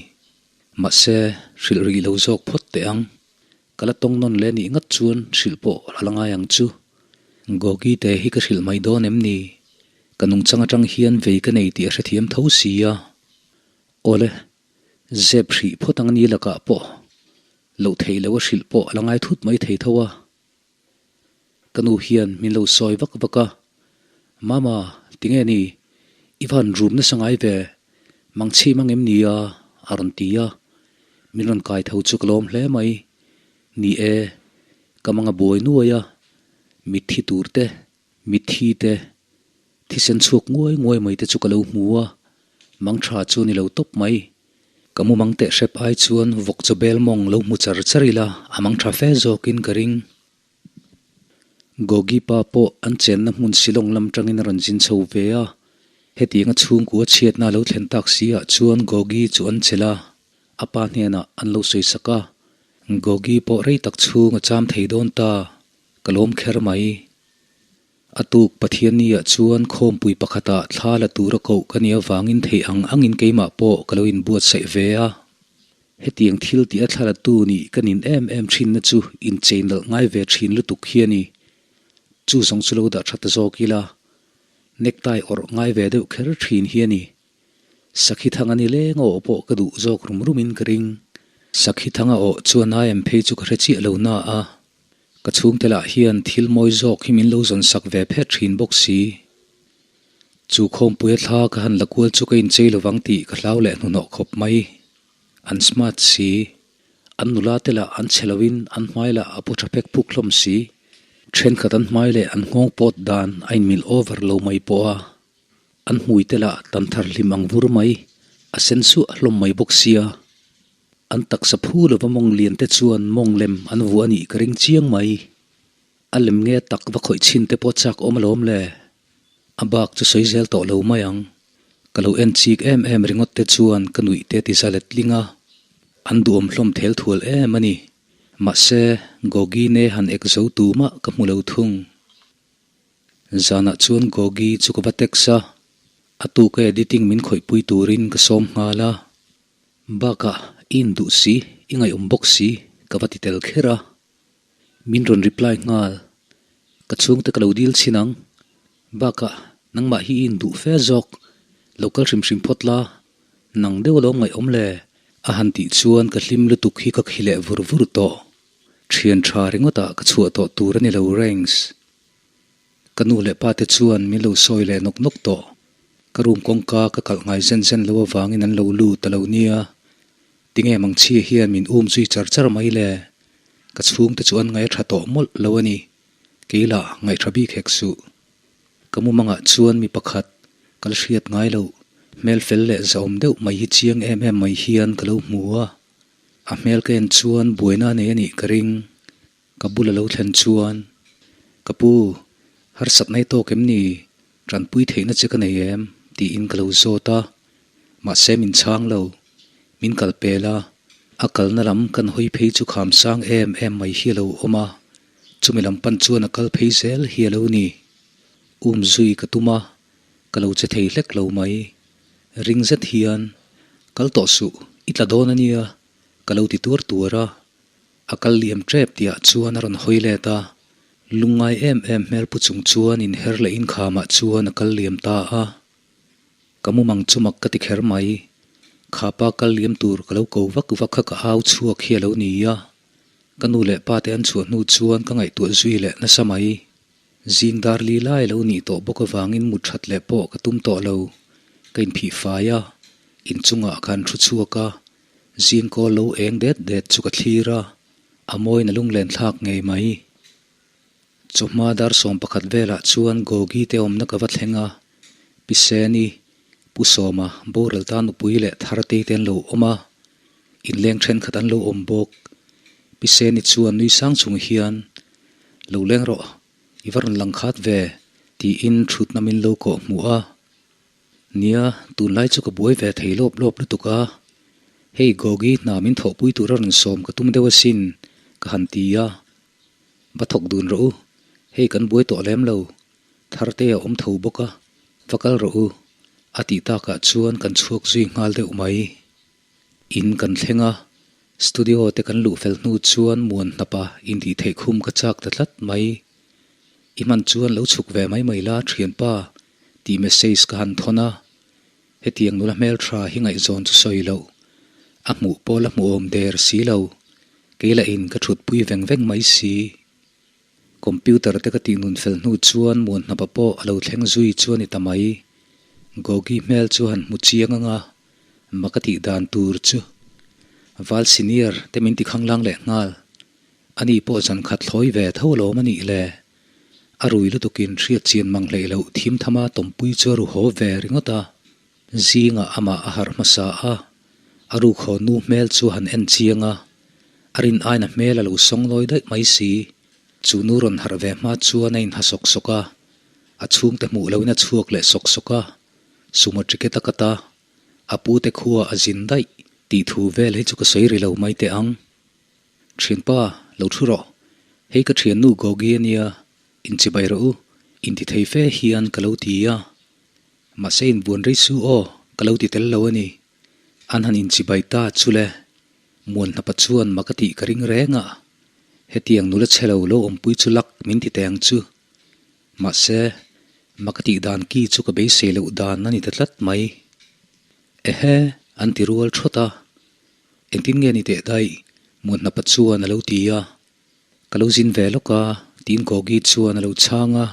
Mahse, hrilh rih lo zawk phawt teh ang. Ka la tawng nawn leh nih ngat chuan hrilh pawh a la ngai ang chu. Gogi te hi ka hrilh mai dawn em ni? Ka nungchang atang hian vei ka nei tih a hrethiam tho si a. Awle, zep hrih phawt ang ni lakah pawh. Loh theih loh a hrilh pawh a la ngai thut mai thei tho a. Ka nu hian min lo sawi vak vak a, Mama, tinge ni? I van rum nasa ngai ve, mangchhim ang em ni a? a rawn ti a. Min rawn kai tho chu ka lawm hle mai. Ni e, ka mang a buai nuai a, mitthi tur te, mitthi te, thisen chhuak nguai nguai mai te chu ka lo hmu a, mang tha chu a ni lo tawp mai. Ka mumang teh hrep ai chuan vawk chaw bel mawng lo hmu char char ila a mang tha fe zawkin ka ring. Gogi pa pawh an chenna hmun Shillong lam tangin a rawn zin chho ve a, hetianga chhungkua chhiatna a lo thlen tak si ah chuan Gogi chu an chelh a, a pa hnenah an lo sawi sak a. Gogi pawh rei tak chhung a cham thei dawn ta, ka lawm kher mai. A tuk Pathianni-ah chuan khawmpui pakhatah thla la tura koh ka nih avangin theih ang angin keimah pawh ka lo inbuatsaih ve a. Hetiang thil tih a thla latu nih ka nin em em thinna chu inchei nalh ngai ve thin lutuk hi a ni. Chu zawng chu lo dah tha ta zawk ila, necktie awrh ngai ve deuh kher thin hi a ni. Sakhi thang a ni leng a awh pawh ka duh zawk rum rumin ka ring. Sakhi thang a awh chuan ai em phei chu ka hre chiah lo na a. Ka chhungte lah hian thil mawi zawk hi min lo zawn sak ve phet thin bawk si. Chu khawmpuia thla ka han la kual chu ka inchei lovang tih ka hlau leh hnuhnawh khawp mai. An smart si. An nula te lah an chhe loin an hmai lah a pu tha phek phuk hlawm si. Thenkhat an hmai leh an nghawng pawt dan a inmil over lo mai pawh a. An hmui te lah tan thar hlim ang vur mai, a sen suah hlawm mai bawk sia. An taksa phu lova mawng lian te chuan mawng lem an vuah a nih ka ring chiang mai. A lem nge tak va khawih chhin te pawh chak awm alawm le. A bak chu sawi zel tawh lo mai ang. Ka lo en chik em em ringawt te chuan ka nuih te ti za let tling a. An duhawm hlawm thel thual em a ni. Mahse, Gogi ne han ek zo tu mah ka hmu lo thung. Zanah chuan Gogi chu ka va text a, a tuka editing min khawihpui turin ka sawm nghal a. Bakah i induh si, i ngaihawm bawk si, ka va ti tel kher a. Min rawn reply nghal, Ka chhungte ka lo dil chhin ang. Bakah nangmah hi i induh fe zawk, lo kal hrim hrim phawt la, nang deuh alawm ngaihawm le, a han tih chuan ka hlim lutuk hi ka khi leh vur vur tawh. Thian tha ringawtah ka chhuah tawh tur a ni lo rengs. Ka nu leh pa te chuan min lo sawi leh nawk nawk tawh. Ka room kawngka ka kalh ngai zen zen lo avangin an lo lut a lo nia. Tinge mangchhia hian min um zui char char mai le? Ka chhungte chu an ngaih a tha tawh mawlh lo a ni. Kei lah ngaih tha bik hek suh. Ka mumangah chuan mi pakhat ka la hriat ngai loh, hmel fel leh zahawm deuh mai hi chiang em em mai hian ka lo hmu a. A hmel ka en chuan buaina a nei a nih ka ring. Ka bul a lo thlen chuan, Ka pu, harsat nai tawk em ni? Tanpui theihna che ka nei em? tiin ka lo zawt a. Mahse min chhang lo. Min kal pel a, a kalna lam kan hawi phei chu kham sang em em mai hi a lo awm a, chumi lam pan chuan a kal phei zel hi a lo ni. Um zui ka tum a, ka lo che thei hlek lo mai. Ring zet hian, Kal tawh suh, i tla dawn a nia, ka lo ti tuar tuar a. A kal liam tep tihah chuan a rawn hawi let a, lungngai em em hmel pu chung chuan inher leh inkhamah chuan a kal liam ta a. Ka mumang chu mak ka ti kher mai. Khapa kal liam tur ka lo ko vak vak kha ka au chhuak hi a lo ni a. Ka nu leh pa te an chhuah hnu chuan ka ngaihtuah zui leh nasa mai. Zing dar li lai lo nih tawh bawk avangin mut that leh pawh ka tum tawh lo. Ka inphih fai a, inchungah khan thu chhuak a, Zingkaw lo eng det det chu ka thlir a, a mawiin a lunglen thlak ngei mai. Chawhma dar 11 velah chuan Gogi te awmna ka va thleng a, Pi Seni, Pu Sawma, boral ta nupui leh Thartei te an lo awm a, inleng thenkhat an lo awm bawk. Pi Seni chuan nui sang chung hian, Lo leng rawh, i va rawn lang khat ve, tiin thutna min lo kawh hmuh a. Nia, tunlai chu ka buai ve thei lawp lawp lutuk a. Hei Gogi hna min thawhpui tura rawn sawm ka tum deuh asin, ka han ti a. Va thawk dun rawh u, hei kan buai tawh lem lo, Tharte a awm tho bawk a, va kal rawh u, a tih takah chuan kan chhuak zui nghal deuh mai. In kan thleng a, studio te kan luh fel hnu chuan muan hnapa intih theih khum ka chak ta tlat mai. I hman chuan lo chhuk ve mai mai la thianpa, tih message ka han thawn a, hetiang nula hmeltha hi ngaihzawn chu sawi loh, a hmuh pawl a hmuhawm der si lo. Kei lahin ka thutpui veng veng mai si. Computer te ka tih nun fel hnu chuan muan hnapa pawh a lo thleng zui chu a ni ta mai. Gogi hmel chu han hmu chiang anga mak a tih dan tur chu Val senior te min ti khanglang leh nghal. Ani pawh zan khat thlawi ve tho alawm a nih le. A rui lutukin hriat chian mang hleih loh thim thama tawmpui chu a ru haw ve ringawt a. Zingah amah a harh hmasa a, a rukhaw nu hmel chu han en chiang a, a rin aina hmel a lo sawng lawi daih mai si. Chu nu rawn harh ve hma chuan a inha sawk sawk a, a chhungte hmuh loin a chhuak leh sawk sawk a, sumo ticket a cut a, a pute khua a zin daih tih thu vel hi chu ka sawi ri lo mai teh ang. Thianpa, lo thu rawh. Hei ka thiannu Gogi a nia, inchibai rawh u, intithei fe hian ka lo ti a. Mahse inbuan rei su aw, ka lo ti tel lo a ni. An han inchibai ta chu le. Muan hnapa chuan mak a tih ka ring reng a. Hetiang nula chhe lo lo awmpui chu lak min ti teh ang chu. Mahse, mak a tih dan ki chu ka beisei loh dan a ni ta tlat mai. Ehe, an ti rual thawt a. Engtin nge ni teh daih? Muan hnapa chuan a lo ti a. Ka lo zin ve lawk a, tiin Gogi chuan a lo chhang a.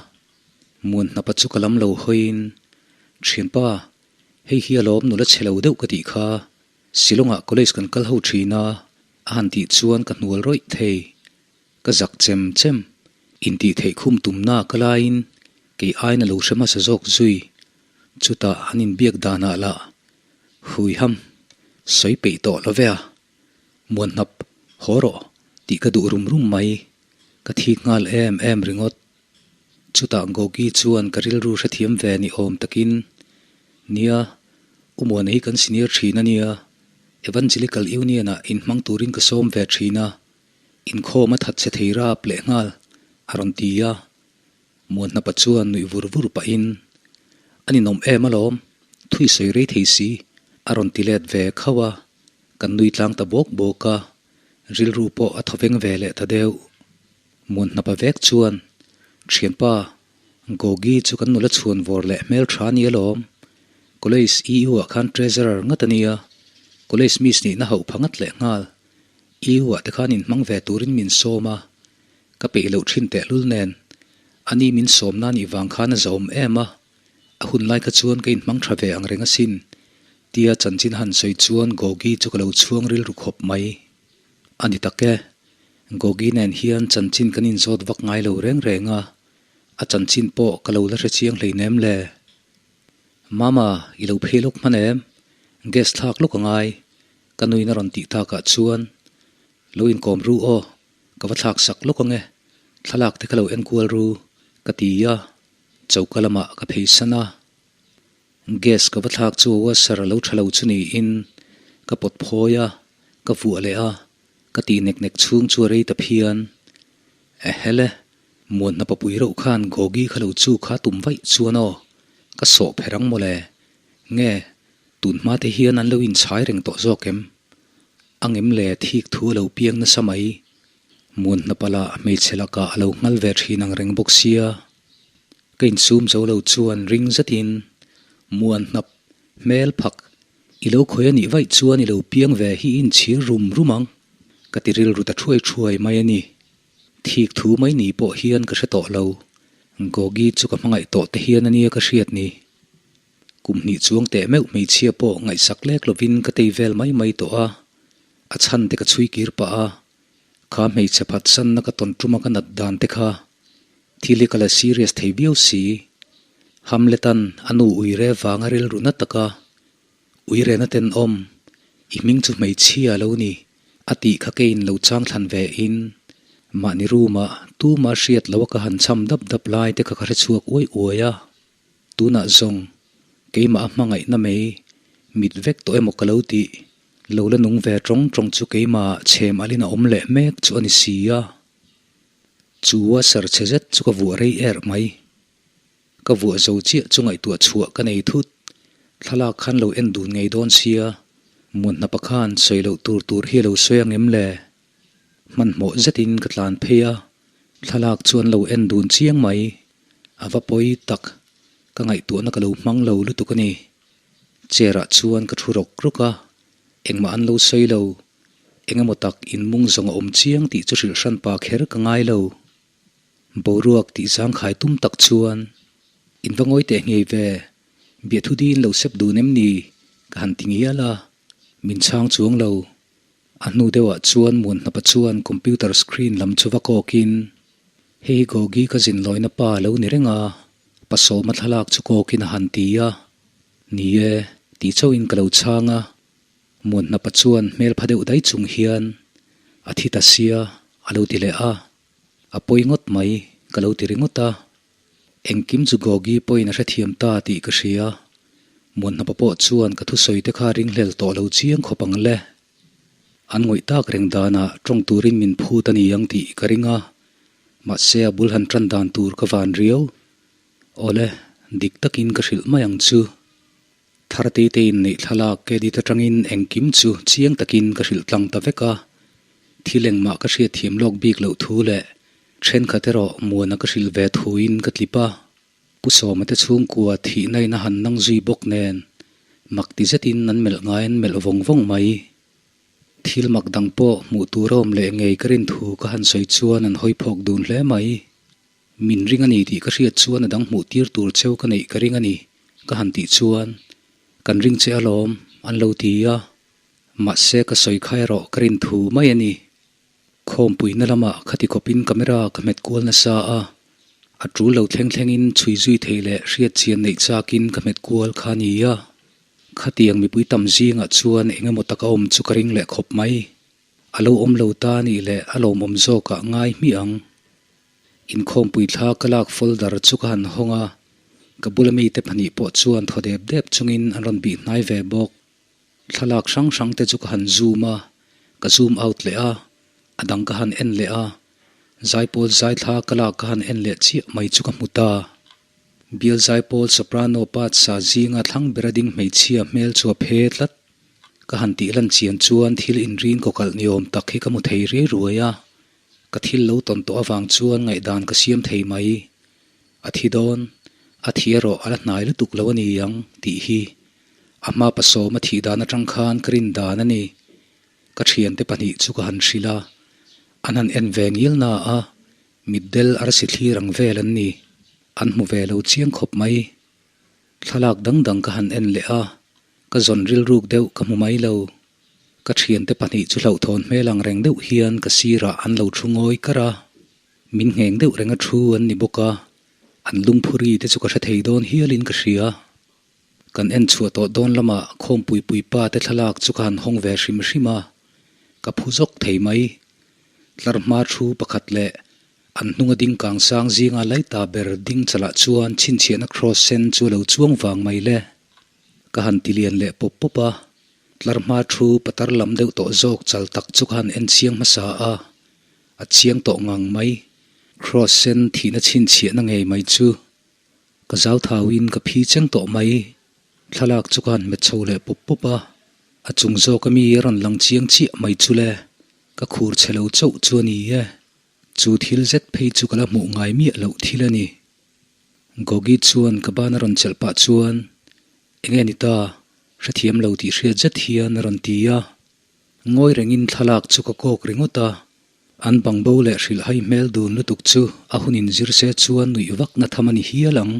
Muan hnapa chu ka lam lo hawiin, Thianpa, hei hi alawm nula chhe lo deuh ka tih kha. Shillong-ah college kan kal ho thin a, a han tih chuan ka hnual rawih thei. Ka zak chem chem. Intih theih khum tumna ka laiin kei aiin a lo hre hmasa zawk zui. Chutah an inbiak danah lah Huiham, sawi peih tawh lo ve a. Muanhnap, haw rawh, tih ka duh rum rum mai. Ka thik nghal em em ringawt. Chutah Gogi chuan ka rilru hrethiam ve ni awm takin, Nia, U Muana hi kan senior thin a nia, Evangelical Union-ah inhmang turin ka sawm ve thin a, inkhawm a that che thei rap leh nghal, a rawn ti a. Muanhnapa chuan nuih vur vur pahin, A ninawm em alawm, thui sawi rei thei si, a rawn ti let ve khauh a. Kan nui tlang ta bawk bawk a, rilru pawh a thaw veng ve leh ta deuh. Muanhnapa vek chuan, Thianpa, Gogi chu kan nula chhuan vawr leh hmel tha a ni alawm. College EU ah khan treasurer ngat a nia, college miss nihna hauh pha ngat leh nghal. EU ah te khan inhmang ve turin min sawm a, ka peih loh thin tehlul nen. Ani min sawmna nih vang khan a zahawm em a, A hun lai kha chuan ka inhmang tha ve ang reng asin, tia chanchin han sawi chuan Gogi chu ka lo chhuang rilru khawp mai. A ni tak e, Gogi nen hian chanchin kan inzawt vak ngai lo reng reng a, a chanchin pawh ka lo la hre chiang hleinem le. Mama, i lo phei lawk hman em? Gas thlak lawk a ngai, ka nuin a rawn tih takah chuan, Lo inkawm ru aw, ka va thlak sak lawk ang e, thlalak te kha lo enkual ru, ka ti a. Choka lamah ka phei san a, gas ka va thlak chu washer a lo tha lo chu niin ka pawt phawi a, ka vuah leh a, ka tih nek nek chhung chu a rei ta phian. Ehele, muanhna papui reuh khan Gogi kha lo chu kha tum vaih chuan aw, ka sawh pher ang mawle. Nge, tun hma te hian an lo inchhai reng tawh zawk em? Angem le thik thu a lo piang nasa mai. Muanhnapala hmeichhe lakah a lo nghal ve thin ang reng bawk sia. Ka insum zo lo chuan ring zetin, Muanhnap, hmel phak, i lo khawi a nih vaih chuan i lo piang ve hi i inchhir rum rum ang, ka ti rilru ta thuai thuai mai a ni. Thik thu mai ni pawh hian ka hre tawh lo. Gogi chu ka hmangaih tawh te hian a nia ka hriat ni. Kum hnih chuang teh meuh hmeichhia pawh ngaihsak lek lovin ka tei vel mai mai tawh a. A chhan te ka chhui kir pah a, kha hmeichhe phatsanna ka tawn tuma ka nat dan te kha thil hi ka la serious thei viau si. Hamlet-a'n a nu uire vanga rilru na taka uirena tenawm, i hming chu hmeichhia a lo ni, a tih kha keiin lo chang thlan ve in, mahni room-ah tuma hriat loha ka han cham dap dap lai te kha ka hrechhuak uai uai a. Tunah zawng, keimah a hmangaihna mai, mit vek tawh emaw ka lo tih, lo la nung ve tawng tawng chu keimah chhem alin a awm leh mek chu a ni si a. Chu a serchhe zet chu ka vuah rei erh mai. Ka vuah zo chiah chu ngaihtuah chhuah ka nei thut. Thlalak khan lo en dun ngei dawn sia, Muanhnapa khan sawi loh tur tur hi a lo sawi ang em le? Hmanhmawh zetin ka tlan phei a, thlalak chu an lo en dun chiang mai. A va pawi tak, ka ngaihtuahna ka lo hmang lo lutuk a ni. Chair ah chuan ka thu rawk rawk a, engmah an lo sawi lo. Eng emaw tak inmung zawng a awm chiang tih chu hrilh hran pa kher ka ngai lo. Boruak tih zangkhai tum tak chuan, In va ngawi teh ngei ve, biathu diin lo sep dun em ni? ka han ti ngial a, min chhang chuang lo. A hnu deuhah chuan Muanhnapa chuan computer screen lam chu va kawkin, Hei hi Gogi ka zin lawina pa a lo ni reng a, Pasawma thlalak chu kawkin a han ti a. Ni e, tih chauhin ka lo chhang a. Muanhnapa chuan hmel pha deuh dai chung hian, A thi ta sia, a lo ti leh a. A pawi ngawt mai, ka lo ti ringawt a. Engkim chu Gogi pawhin a hrethiam ta tih ka hria. Muanhnapa pawh chuan ka thusawi te kha ringhlel tawh lo chiang khawp ang le. An ngawih tak reng danah tawng turin min phut a ni ang tih ka ring a, mahse a bul han tan dan tur ka van riau. Awle, dik takin ka hrilh mai ang chu. Thartei te inneih thlalak edit atangin engkim chu chiang takin ka hrilh tlang ta vek a, thil engmah ka hriatthiam lawk bik loh thu leh thenkhat erawh muana ka hrilh ve thuin ka tlip a. Pu Sawma te chhungkua thihna in a han nang zui bawk nen mak ti zetin an melh ngai an melh vawng vawng mai. Thil mak dang pawh hmuh tur a awm leh ngei ka rin thu ka han sawi chuan an hawi phawk dun hle mai. Min ring a ni tih ka hriat chuan a dang hmuh tir tur cheu ka neih ka ring a ni, ka han tih chuan, Kan ring che alawm, an lo ti a. Mahse ka sawi kha erawh ka rin thu mai a ni. Khawmpuina lamah khati khawpin camera ka hmet kual nasa a, a tul lo thleng thlengin chhui zui thei leh hriat chian neih chakin ka hmet kual kha a ni a. Khatiang mipui tam zingah chuan eng emaw taka awm chu ka ring leh khawp mai. A lo awm lo ta a nih leh a lawmawm zawkah ngai hmiah ang. Inkhawmpui thla ka lak folder chu ka han hawng a, ka bula mite pahnih pawh chuan thaw dep dep chungin an rawn bih hnai ve bawk. Thlalak hrang hrang te chu ka han zoom a, ka zoom out leh a, a dang ka han en leh a, zaipawl zai thla ka lak ka han en leh chiah mai chu ka hmu ta. Bial zaipawl soprano part sa zinga thlang bera ding hmeichhia hmel chu a phe tlat. Ka han tih lan chian chuan thil inrin kawkalh ni awm tak hi ka hmu thei riai ruai a. Ka thil lo tawn tawh avang chuan ngaihdan ka siam thei mai. A thi dawn, a thi erawh a la hnai lutuk lo a ni ang tih hi a hma pasawm a thih dan atang khan ka rin dan a ni. Ka thiante pahnih chu ka han hrilh a, an han en ve ngil na a, mitdel arsi thlir ang vel an ni. An hmu ve lo chiang khawp mai. Thlalak dang dang ka han en leh a, ka zawn rilruk deuh ka hmu mai lo. Ka thiante pahnih chu hlauhthawn hmel ang reng deuh hian ka sirah an lo thu ngawi kar a, min ngheng deuh renga thu an ni bawk a, an lungphuri te chu ka hre thei dawn hialin ka hria. Kan en chhuah tawh dawn lamah khawmpui puipa te thlalak chu ka han hawng ve hrim hrim a, ka phu zawk thei mai. Tlar hma thu pakhat leh an hnunga ding kang sang zinga laita ber ding chalah chuan chhinchhiahna cross sen chu a lo chuang vang mai le. Ka han ti lian leh pawp pawp a, tlar hma thu patar lam deuh tawh zawk chal tak chu ka han en chiang hmasa a, a chiang tawh ngang mai. Cross sen thihna chhinchhiahna ngei mai chu ka zau thauin ka phi cheng tawh mai. Thlalak chu ka han hmet chho leh pawp pawp a, a chung zawk ami a rawn lang chiang chiah mai chu le, ka khur chhe lo chauh chu a ni e. Chu thil zet phei chu ka la hmuh ngai miah loh thil a ni. Gogi chuan ka ban a rawn chelh pah chuan, Enge ni ta, hrethiam lo tih hriat zet hian a rawn ti a. Ngawi rengin thlalak chu ka kawk ringawt a, an bangbo leh hrilhhai hmel dun lutuk chu a hun inzir se chuan nuih vak na tham a ni hial ang.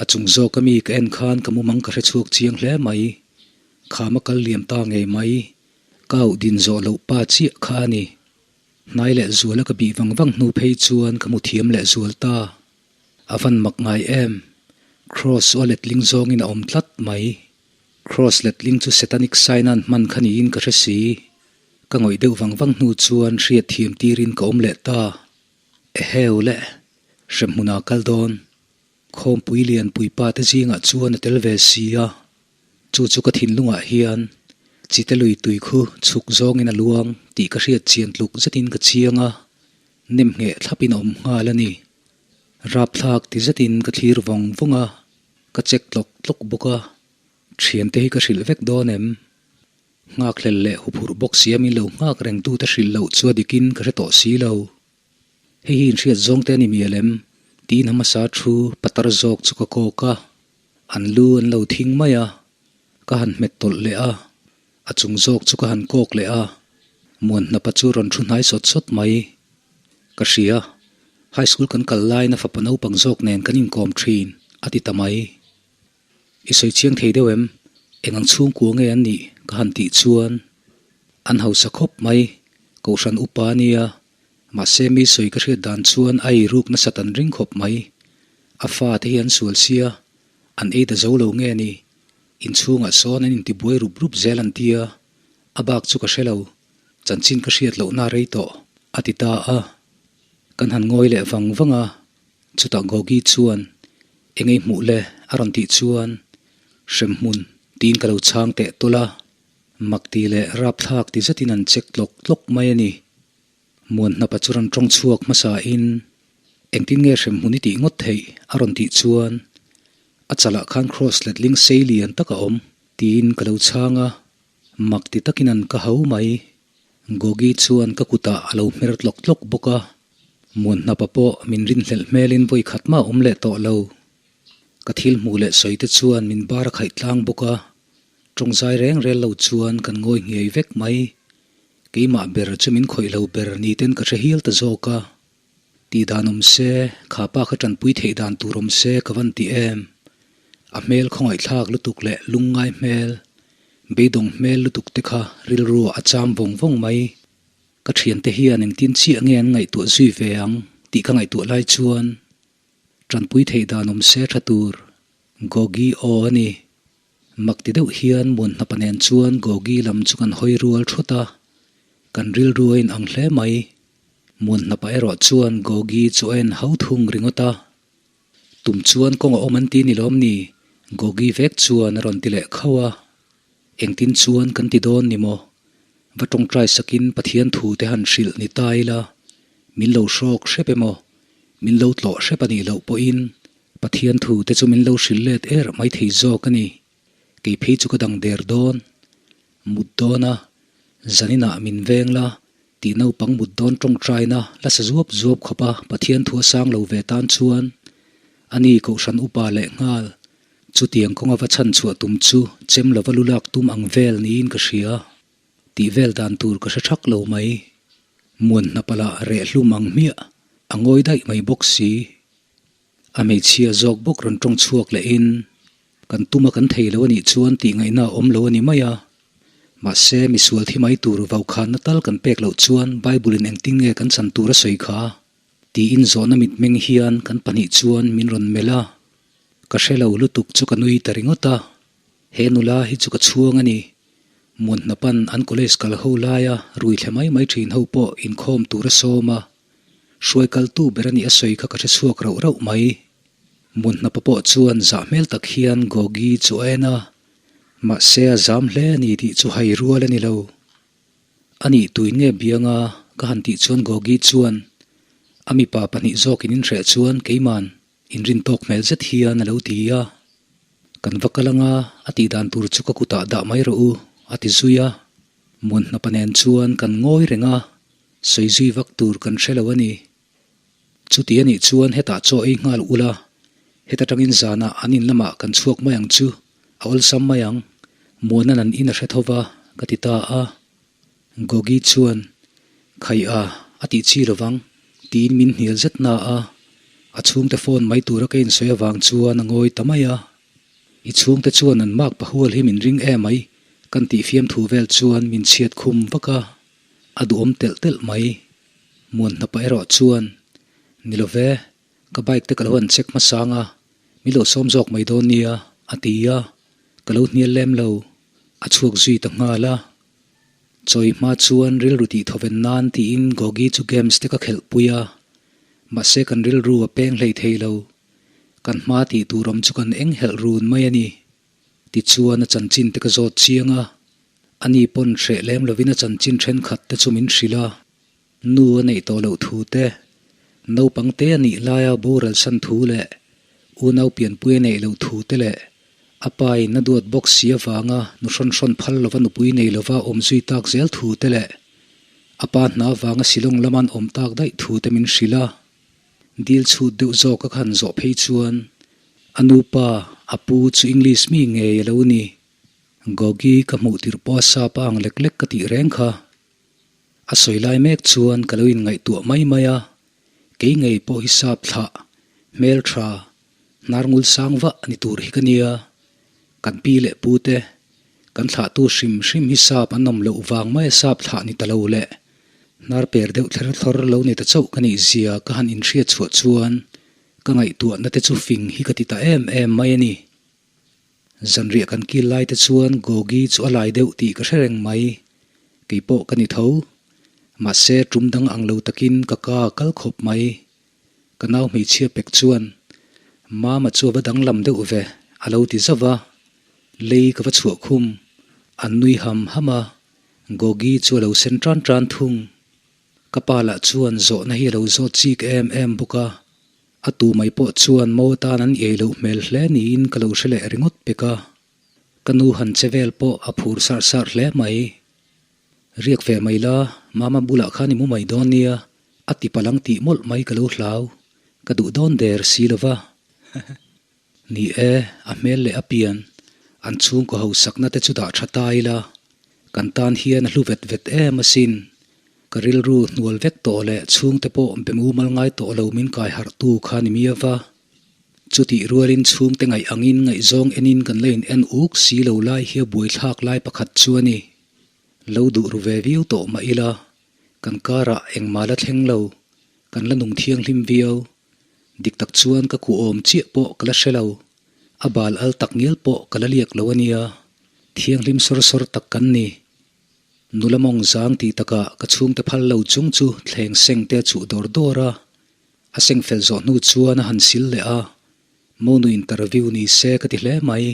A chung zawk ami ka en khan ka mumang ka hre chhuak chiang hle mai. Kham a kal liam ta ngei mai. Ka auh din zawh loh pa chiah kha a ni. Hnai leh zuala ka bih vang vang hnu phei chuan ka hmu thiam leh zual ta. A van mak ngai em? Cross chu a letling zawngin a awm tlat mai. Cross letling chu satanic sign an hman kha niin ka hre si. Ka ngawih deuh vang vang hnu chuan hriat thiam tirin ka awm leh ta. Eheu le, hremhmunah kal dawn. Khawmpui lianpui pa te zingah chuan a tel ve si a. Chu chu ka thinlungah hian chite lui tui khu chhuk zawngin a luang tih ka hriat chian tluk zetin ka chiang a, nem ngheh thlapin a awm nghal a ni. Rapthlak ti zetin ka thlir vawng vawng a, ka check tlawk tlawk bawk a, thiante hi ka hrilh vek dawn em? Nghakhlel leh huphurh bawk siamin lo nghak rengtute hrilh loh chu a dikin ka hre tawh si lo. Hei hi inhriat zawng te a ni mial em? Tiin hmasa thu patar zawk chu ka kawk a, an lu an lo thing mai a, ka han hmet tawlh leh a, a chung zawk chu ka han kawk leh a. Muanhnapa chu rawn thu hnai sawt sawt mai. Ka hria, High School kan kal laiin a fapa naupang zawk nen kan inkawm thin, a ti ta mai. I sawi chiang thei deuh em? Eng ang chhungkua nge an nih? ka han tih chuan an hausa khawp mai, Kohhran upa a nia, mahse mi sawi ka hriat dan chuan a ei ruk nasat an ring khawp mai. A fa te hi an sual sia, an ei ta zo lo nge ni? Inchhungah sawn an intibuai rup rup zel an tia, a bak chu ka hre lo, chanchin ka hriat lohna a rei tawh, a ti ta a. Kan han ngawi leh vang vang a, Chutah Gogi chuan, Eng ei hmuh le? a rawn tih chuan, Hremhmun, tiin ka lo chhang teh tawlh a. Mak ti leh rapthlak ti zetin an check tlawk tlawk mai a ni. Muanhnapa chu rawn tawng chhuak hmasain, Engtin nge hremhmun i tih ngawt theih? a rawn tih chuan, A chalah khan cross letling sei lian tak a awm, tiin ka lo chhang a. Mak ti takin an ka hau mai. Gogi chuan ka kutah a lo hmer tlawk tlawk bawk a. Muanhnapa pawh min rinhlelh hmelin vawi khat mah awm leh tawh lo. Ka thil hmuh leh sawi te chuan min bar a khaih tlang bawk a, tawngzai reng rel lo chuan kan ngawi nghiai vek mai. Keimah ber chu min khawih lo ber ni ten ka hre hial ta zawk a. Tih dan awm se, kha pa kha tanpui theih dan tur awm se ka van ti em. A hmel khawngaihthlak lutuk leh lungngai hmel, beidawng hmel lutuk te kha rilruah a cham vawng vawng mai. Ka thiante hian engtin chiah nge an ngaihtuah zui ve ang tih ka ngaihtuah lai chuan tanpui theih dan awm se tha tur Gogi aw a ni. Mak ti deuh hian Muanhnapa nen chuan Gogi lam chu kan hawi rual thut a, kan rilru a inang hle mai. Muanhnapa erawh chuan Gogi chu a en hau thung ringawt a. Tum chuan kawng a awm an ti ni lawm ni? Gogi vek chuan a rawn ti leh khauh a. Engtin chuan kan ti dawn ni maw? Va tawngtai sakin Pathian thu te han hrilh ni ta ila, min lo hrawk hrep emaw, min lo tlawh hrep a nih loh pawhin Pathian thu te chu min lo hrilh let er mai thei zawk a ni. Kei phei chu ka dang der dawn. Mut dawn a, zaninah min veng la, tih naupang mut dawn tawngtaina la sa zuap zuap khawp a Pathian thu a sang lo ve tan chuan ani Kohhran upa leh nghal Chutiang kawnga va chhan chhuah tum chu chem lova lu lak tum ang vel niin ka hria. Tih vel dan tur ka hre thak lo mai. Muan hnapala reh hlum ang hmiah, a ngawi daih mai bawk si. A hmeichhia zawk bawk rawn tawng chhuak lehin, Kan tuma kan thei lo a nih chuan tih ngaihna a awm lo a ni mai a. Mahse, misual thi mai tur vaukhanna tal kan pek loh chuan Bible-in engtin nge kan chan tur a sawi kha? Tiin zawhna mitmeng hian kan pahnih chuan min rawn melh a. Ka hre lo lutuk chu ka nui ta ringawt a, he nula hi chu ka chhuang a ni. Muanhnapan an college kal ho laia rui thle mai mai thin ho pawh inkhawm tur a sawm a, hruai kaltu ber a nih a sawi kha ka hre chhuak rauh rauh mai. Muanhnapa pawh chuan zah hmel tak hian Gogi chu a en a, mahse a zam hle a ni tih chu hai rual a ni lo. A nih tuin nge bianga ka han tih chuan Gogi chuan a mipa pahnih zawkin inhreh chuan keiman Inrin tawk hmel zet hian a lo ti a, Kan va kal anga a tih dan tur chu ka kutah dah mai rawh u, a ti zui a. Muanhnapa nen chuan kan ngawi reng a, sawi zui vak tur kan hre lo a ni. Chuti a nih chuan hetah chaw ei nghal ula, heta tangin zanah an in lamah kan chhuak mai ang chu, a awlsam mai ang, Muanan an in a hre tho va, ka ti ta a. Gogi chuan, Khai a, a tih chi lovang, tiin min hnial zet na a. A chhungte phone mai tura ka insawi avang chuan a ngawi ta mai a. I chhungte chuan an mak pahual hi min ring em mai, kan tih fiamthu vel chuan min chhiat khum vak a, a duhawm telh telh mai. Muanhnapa erawh chuan, Ni lo ve, ka bike te ka lo han check hmasang a, min lo sawm zawk mai dawn nia, a ti a. Ka lo hnial lem lo, a chhuak zui ta nghal a. Chawi hma chuan rilru tih thawven nan tiin Gogi chu games te ka khelh pui a, mahse kan rilru a peng hlei thei lo. Kan hma tih tur awm chu kan eng helh run mai a ni. Tichuan a chanchin te ka zawt chiang a, ani pawn hreh lem lovin a chanchin thenkhat te chu min hrilh a. Nu a neih tawh loh thu te, naupang te a nih laia boral san thu leh unau pianpui a neih loh thu te leh a pa in a duat bawk si avanga nu hrawn hrawn phal lova nupui nei lova awm zui tak zel thu te leh a pa hna avanga Shillong lama an awm tak daih thu te min hrilh a. Dil chhut deuh zawk a khan zawh phei chuan a nupa a pu chu English mi ngei a lo ni. Gogi ka hmuh tirh pawh a sap a ang lek lek ka tih reng kha. A sawi lai mek chuan ka lo inngaihtuah mai mai a, kei ngei pawh hi sap thlah, hmel tha, hnar ngul sang vah ni tur hi ka nia. Kan pi leh pu te, kan thlahtu hrim hrim hi sap an awm loh vang mai a sap thlah ni ta lo leh hnar per deuh thler thlawr lo ni ta chauh ka nih zia ka han inhriat chhuah chuan ka ngaihtuahna te chu fing hi ka ti ta em em mai a ni. Zanriah kan kil lai te chuan Gogi chu a lai deuh tih ka hre reng mai. Kei pawh ka ni tho. Mahse tum dang ang lo takin ka ka kal khawp mai. Ka nau hmeichhia pek chuan, Mama chu a va danglam deuh ve, a lo ti zauh va. Lei ka va chhuah khum. An nui ham ham a, Gogi chu a lo sen tan tan thung. Ka pa lah chuan zawhna hi a lo zawt chik em em bawk a. A tu mai pawh chuan mo atan an iai loh hmel hle niin ka lo hre leh ringawt pek a. Ka nu han che vel pawh a phur sarh sarh hle mai. Riak ve mai la, mama bulah khan i mu mai dawn nia, a ti palang tih mawlh mai ka lo hlau. Ka duh dawn der si lo va. Ni e, a hmel leh a pian, an chhungkaw hausakna te chu dah tha ta ila, kan tan hian a hlu vet vet em asin. Ka rilru hnual vek tawh leh chhungte pawh be mumal ngai tawh lo min kai harh tu kha ni mia va. Chutih rualin chhungte ngaih angin ngaihzawng enin kan la in en uk si lo lai hi a buaithlak lai pakhat chu a ni. Lo duh ru ve viau tawh mah ila, kan karah engmah la thleng lo, kan la nung thianghlim viau. Dik tak chuan ka kuhawm chiah pawh ka la hre lo, a bal al tak ngial pawh ka la liak lo a nia, thianghlim sawr sawr tak kan ni. Nula mawng zang tih takah ka chhungte phal lo chung chu thleng seng te a chuh dawr dawr a, a seng fel zawh hnu chuan a han sil leh a, Monu interview ni se ka ti hle mai.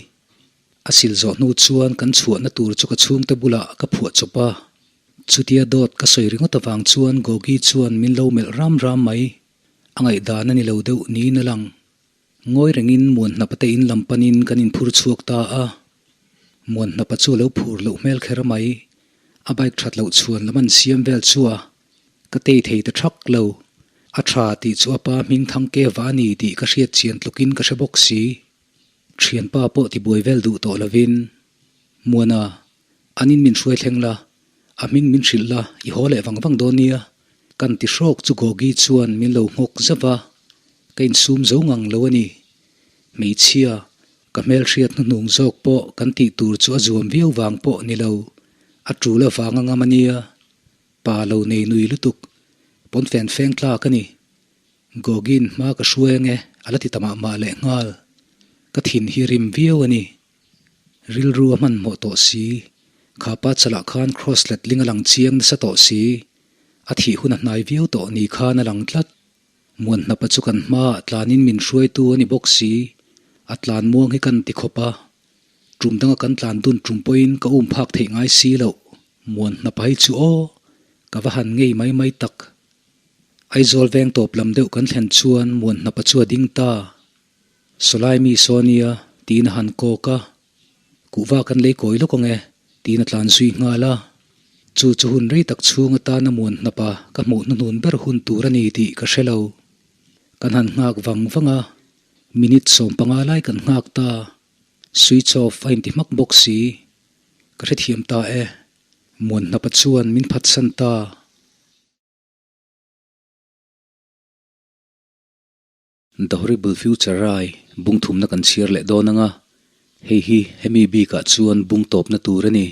A sil zawh hnu chuan kan chhuahna tur chu ka chhungte bulah ka phuah chawp a, chutia dawt ka sawi ringawt avang chuan Gogi chuan min lo melh ram ram mai. A ngaihdan a ni lo deuh niin a lang. Ngawi rengin Muanhnapa te in lam panin kan inphur chhuak ta a. Muanhnapa chu a lo phur loh hmel kher mai. A bike that loh chhuan lam an siam vel chu a ka tei thei ta thak lo. A tha tih chu a pa hming thang ke va a ni tih ka hriat chian tlukin ka hre bawk si. Thianpa pawh tibuai vel duh tawh lovin, Muana, An in min hruai thleng la, a hming min hrilh la, i haw leh vang vang dawn nia. Kan ti hrawk chu Gogi chuan min lo nghawk zauh a, ka insum zo ngang lo a ni. Hmeichhia, ka hmelhriat hnuhnung zawk pawh kan tih tur chu a zuam viau vang pawh ni lo, a tul avang a ngam a nia. Pa lo nei nui lutuk, pawnfen feng tlak a ni. Gogi'n hma ka hruai ange a la ti ta mah mah leh nghal. Ka thin hi rim viau a ni. Rilru a hmanhmawh tawh si. Kha pa chalah khan cross letling a lang chiang nasa tawh si. A thih hun a hnai viau tawh ni khan a lang tlat. Muanhnapa chu kan hmaah tlanin min hruaitu a ni bawk si. A tlan muang hi kan ti khawp a. Tum danga kan tlan dun tum pawhin ka um phak theih ngai si loh. Muanhnapa hi chu aw, ka va han ngei mai mai tak. Aizawl veng tawp lam deuh kan thlen chuan Muanhnapa chu a ding ta. Sawlai mi Sonia tiin a han kawk a, Kuhva kan lei kawi lawk ang e, tiin a tlan zui nghal a. Chu chu hun rei tak chhung atana muan hnapa ka hmuh hnuhnun ber hun tur a ni tih ka hre lo. Kan han nghak vang vang a, minute 15 lai kan nghak ta. Switch off a inti hmak bawk si. Ka hrethiam ta e. Muan hnapa chuan min phatsan ta. The Horrible Future Rai bung thumna kan chhiar leh dawn ang a, hei hi hemi bikah chuan bung tawpna tur a ni.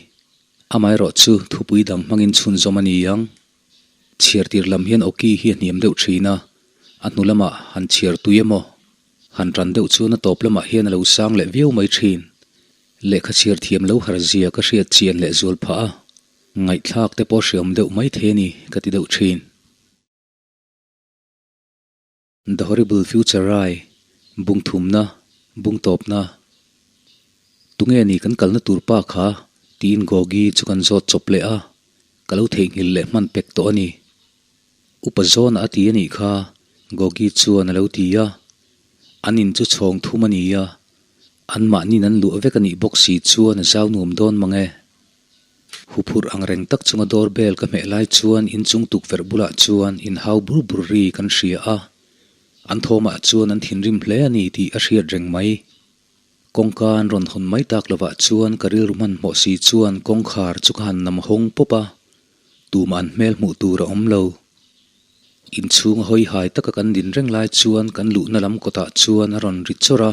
Amaherawh chu thupui dang hmangin chhunzawm a ni ang. Chhiar tir lam hian awki hi a hniam deuh thin a, a hnu lamah han chhiar tui emaw, han tan deuh chuan a tawp lamah hian a lo sang leh viau mai thin. Lehkha chhiar thiam lo har zia ka hriat chian leh zual phah a, ngaihthlak te pawh hreawm deuh mai thei a ni ka ti deuh thin. The Horrible Future Rai, Bung thumna, bung tawpna. Tunge ni kan kalna tur pa kha? tiin Gogi chu kan zawt chawp leh a, ka lo theihnghilh leh hman pek tawh a ni. Upa zawna a ti a nih kha, Gogi chuan a lo ti a. An in chu chhawng thum a ni a, anmahniin an luah vek a nih bawk si chuan a zau nuam dawn mang e. Huphurh ang reng tak chunga door bell ka hmeh lai chuan inchung tukverh bulah chuan inhau bur bur ri kan hria a, an thawmah chuan an thinrim hle a ni tih a hriat reng mai. Kawngka an rawn hawn mai tak lovah chuan ka rilru hmanhmawh si chuan kawngkhar chu ka han nam hawng pawp a. Tumah an hmel hmuh tur a awm lo. Inchhunga hawi hai taka kan din reng lai chuan kan luhna lam kawtah chuan a rawn ri chawrh a,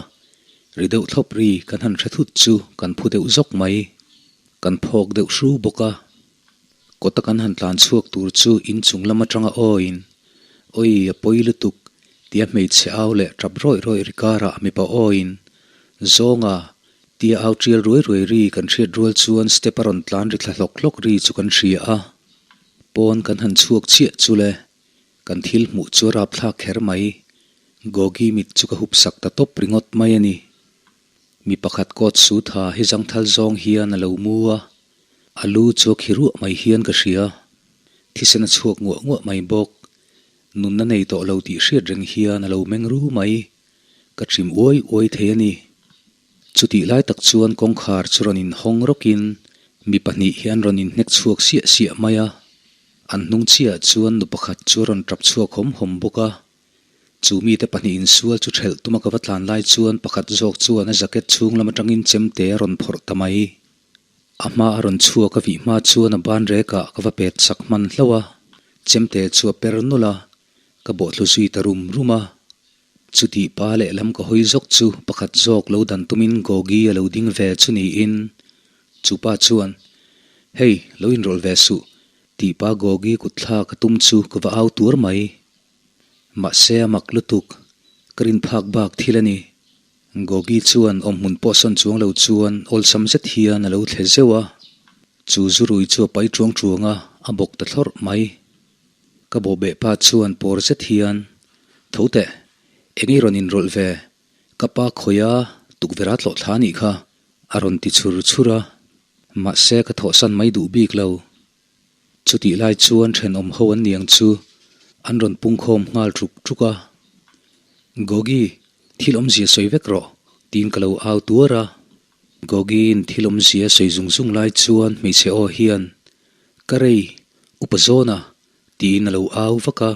ri deuh thlawp ri kan han hre thut chu kan phu deuh zawk mai. Kan phawk deuh hru bawk a. Kawta kan han tlan chhuak tur chu inchung lam atanga awiin, Awi, a pawi lutuk, tia hmeichhe au leh tap rawih rawih ri karah mipa awiin, Zawnga, tia au tial ruai ruai ri kan hriat rual chuan step a rawn tlan ri thla hlawk hlawk ri chu kan hria a. Pawn kan han chhuak chiah chu le, kan thil hmuh chu a rapthlak kher mai. Gogi mit chu ka hup sak ta tawp ringawt mai a ni. Mi pakhat coat suit ha hi zangthal zawng hian a lo mu a, a lu chu a khi ruah mai hian ka hria. Thisen a chhuak nguah nguah mai bawk. Nunna nei tawh lo tih hriat reng hian a lo meng ru mai. Ka chim uai uai thei a ni. Chutih lai tak chuan kawngkhar chu rawn inhawng rawkin mi pahnih hi an rawn inhnek chhuak siah siah mai a. An hnung chiahah chuan nu pakhat chu a rawn tap chhuak hawm hawm bawk a. Chu mite pahnih insual chu ṭhelh tuma ka va tlan lai chuan pakhat zawk chuan a jacket chhung lam aṭangin chemte a rawn phawrh ta mai. A hma a rawn chhuak a vih hma chuan a ban rekah ka va pet sak hman hlauh a, chemte chu a per nawlh a, ka bawhthlu zui ta rum rum a. Chutih pa lehlam ka hawi zawk chu pakhat zawk lo dan tumin Gogi a lo ding ve chu niin, chu pa chuan, Hei, lo inrawlh ve suh, tih pa Gogi kut thlak a tum chu ka va au tuar mai. Mahse a mak lutuk, ka rin phak bak thil a ni. Gogi chuan awmhmun pawh sawn chuang lo chuan awlsam zet hian a lo thle zeuh a, chu zurui chu a pai chuang chuang a, a bawk ta thlawrh mai. Ka bawhbeh pa chuan pawr zet hian, Tho teh, eng i rawn inrawlh ve? Ka pa khawia tukverh a tlawh thla anih kha, a rawn ti chhur chhur a. Mahse ka thawhsan mai duh bik lo. Chutih lai chuan thenawm ho an niang chu an rawn pungkhawm nghal ṭuk ṭuk a. Gogi, thil awmzia sawi vek rawh, tiin ka lo au tuar a. Gogi'n thil awmzia sawi zung zung lai chuan hmeichhe aw hian, Ka rei, upa zawna, tiin a lo au vak a.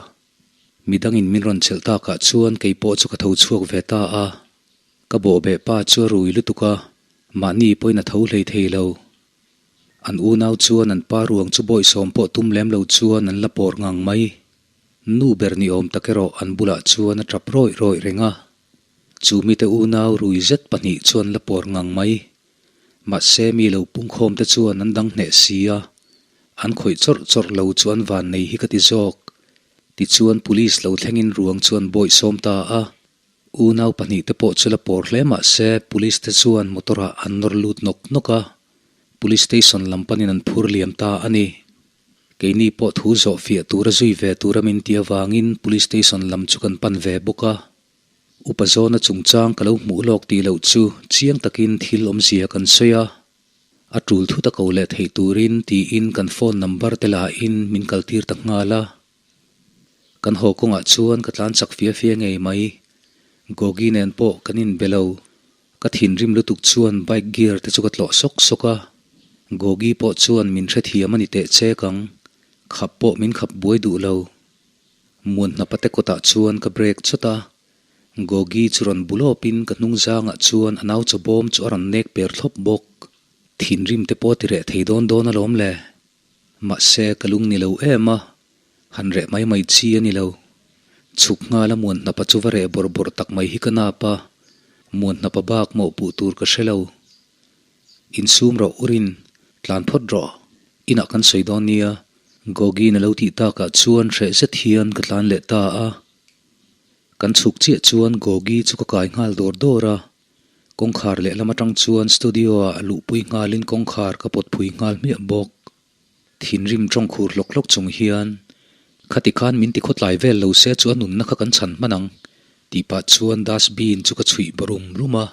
Midangin min rawn chelh takah chuan kei pawh chu ka tho chhuak ve ta a. Ka bawhbeh pa chu a rui lutuk a, mahni pawhin a tho hlei thei lo. An unau chuan an pa ruang chu bawihsawm pawh tum lem lo chuan an la pawr ngang mai. Nu ber ni awm tak erawh an bulah chuan a tap rawih rawih reng a. Chu mite unau rui zet pahnih chuan la pawr ngang mai. Mahse mi lo pungkhawm te chuan an dang hneh si a, an khawih chawrh chawrh lo chu an van nei hi ka ti zawk. Tichuan police lo thlengin ruang chu an bawihsawm ta a. Unau pahnihte pawh chu la pawr hle mah se police te chuan motor ah an nawr lut nawk nawk a, police station lam panin an phur liam ta a ni. Keini pawh thu zawh fiah tura zui ve tura min ti avangin police station lam chu kan pan ve bawk a. Upa zawna chungchang ka lo hmuh lawk tih loh chu chiang takin thil awmzia kan sawi a, a tul thut a ko leh theih turin tiin kan phone number te lahin min kaltir ta nghal a. Kan haw kawngah chuan ka tlan chak fia fia ngei mai. Gogi nen pawh kan inbe lo. Ka thinrim lutuk chuan bike gear te chu ka tlawh sawk sawk a. Gogi pawh chuan min hrethiam a ni teh chek ang. Khap pawh min khap buai duh lo. Muan hnapa te kawtah chuan ka brake chawt a. Gogi chu rawn bu lawpin ka hnung zangah chuan a nau chawbawm chu a rawn nek per thlawp bawk. Thinrim te pawh a ti reh thei dawn dawn alawm le. Mahse, ka lung ni lo em a, han reh mai mai chi a ni lo. Chhuk nghal a muan hnapa chu va reh bawrh bawrh tak mai hi ka nap a, muan hnapa bak mawhpuh tur ka hre lo. Insum rawh urin, tlan phawt rawh, inah kan sawi dawn nia, Gogi-in a lo tih takah chuan hreh zet hian ka tlan leh ta a. Kan chhuk chiah chuan Gogi chu ka kai nghal dawr dawr a, Kawngkhar lehlam atang chuan studio-ah luhpui nghalin kawngkhar ka pawt phui nghal hmiah bawk. Thinrim tawng khur hlawk hlawk chung hian, Khati khan min ti khawtlai vel lo se chu a nunna kha kan chhan hman ang, tih pah chuan dustbin chu ka chhuih baw rum rum a.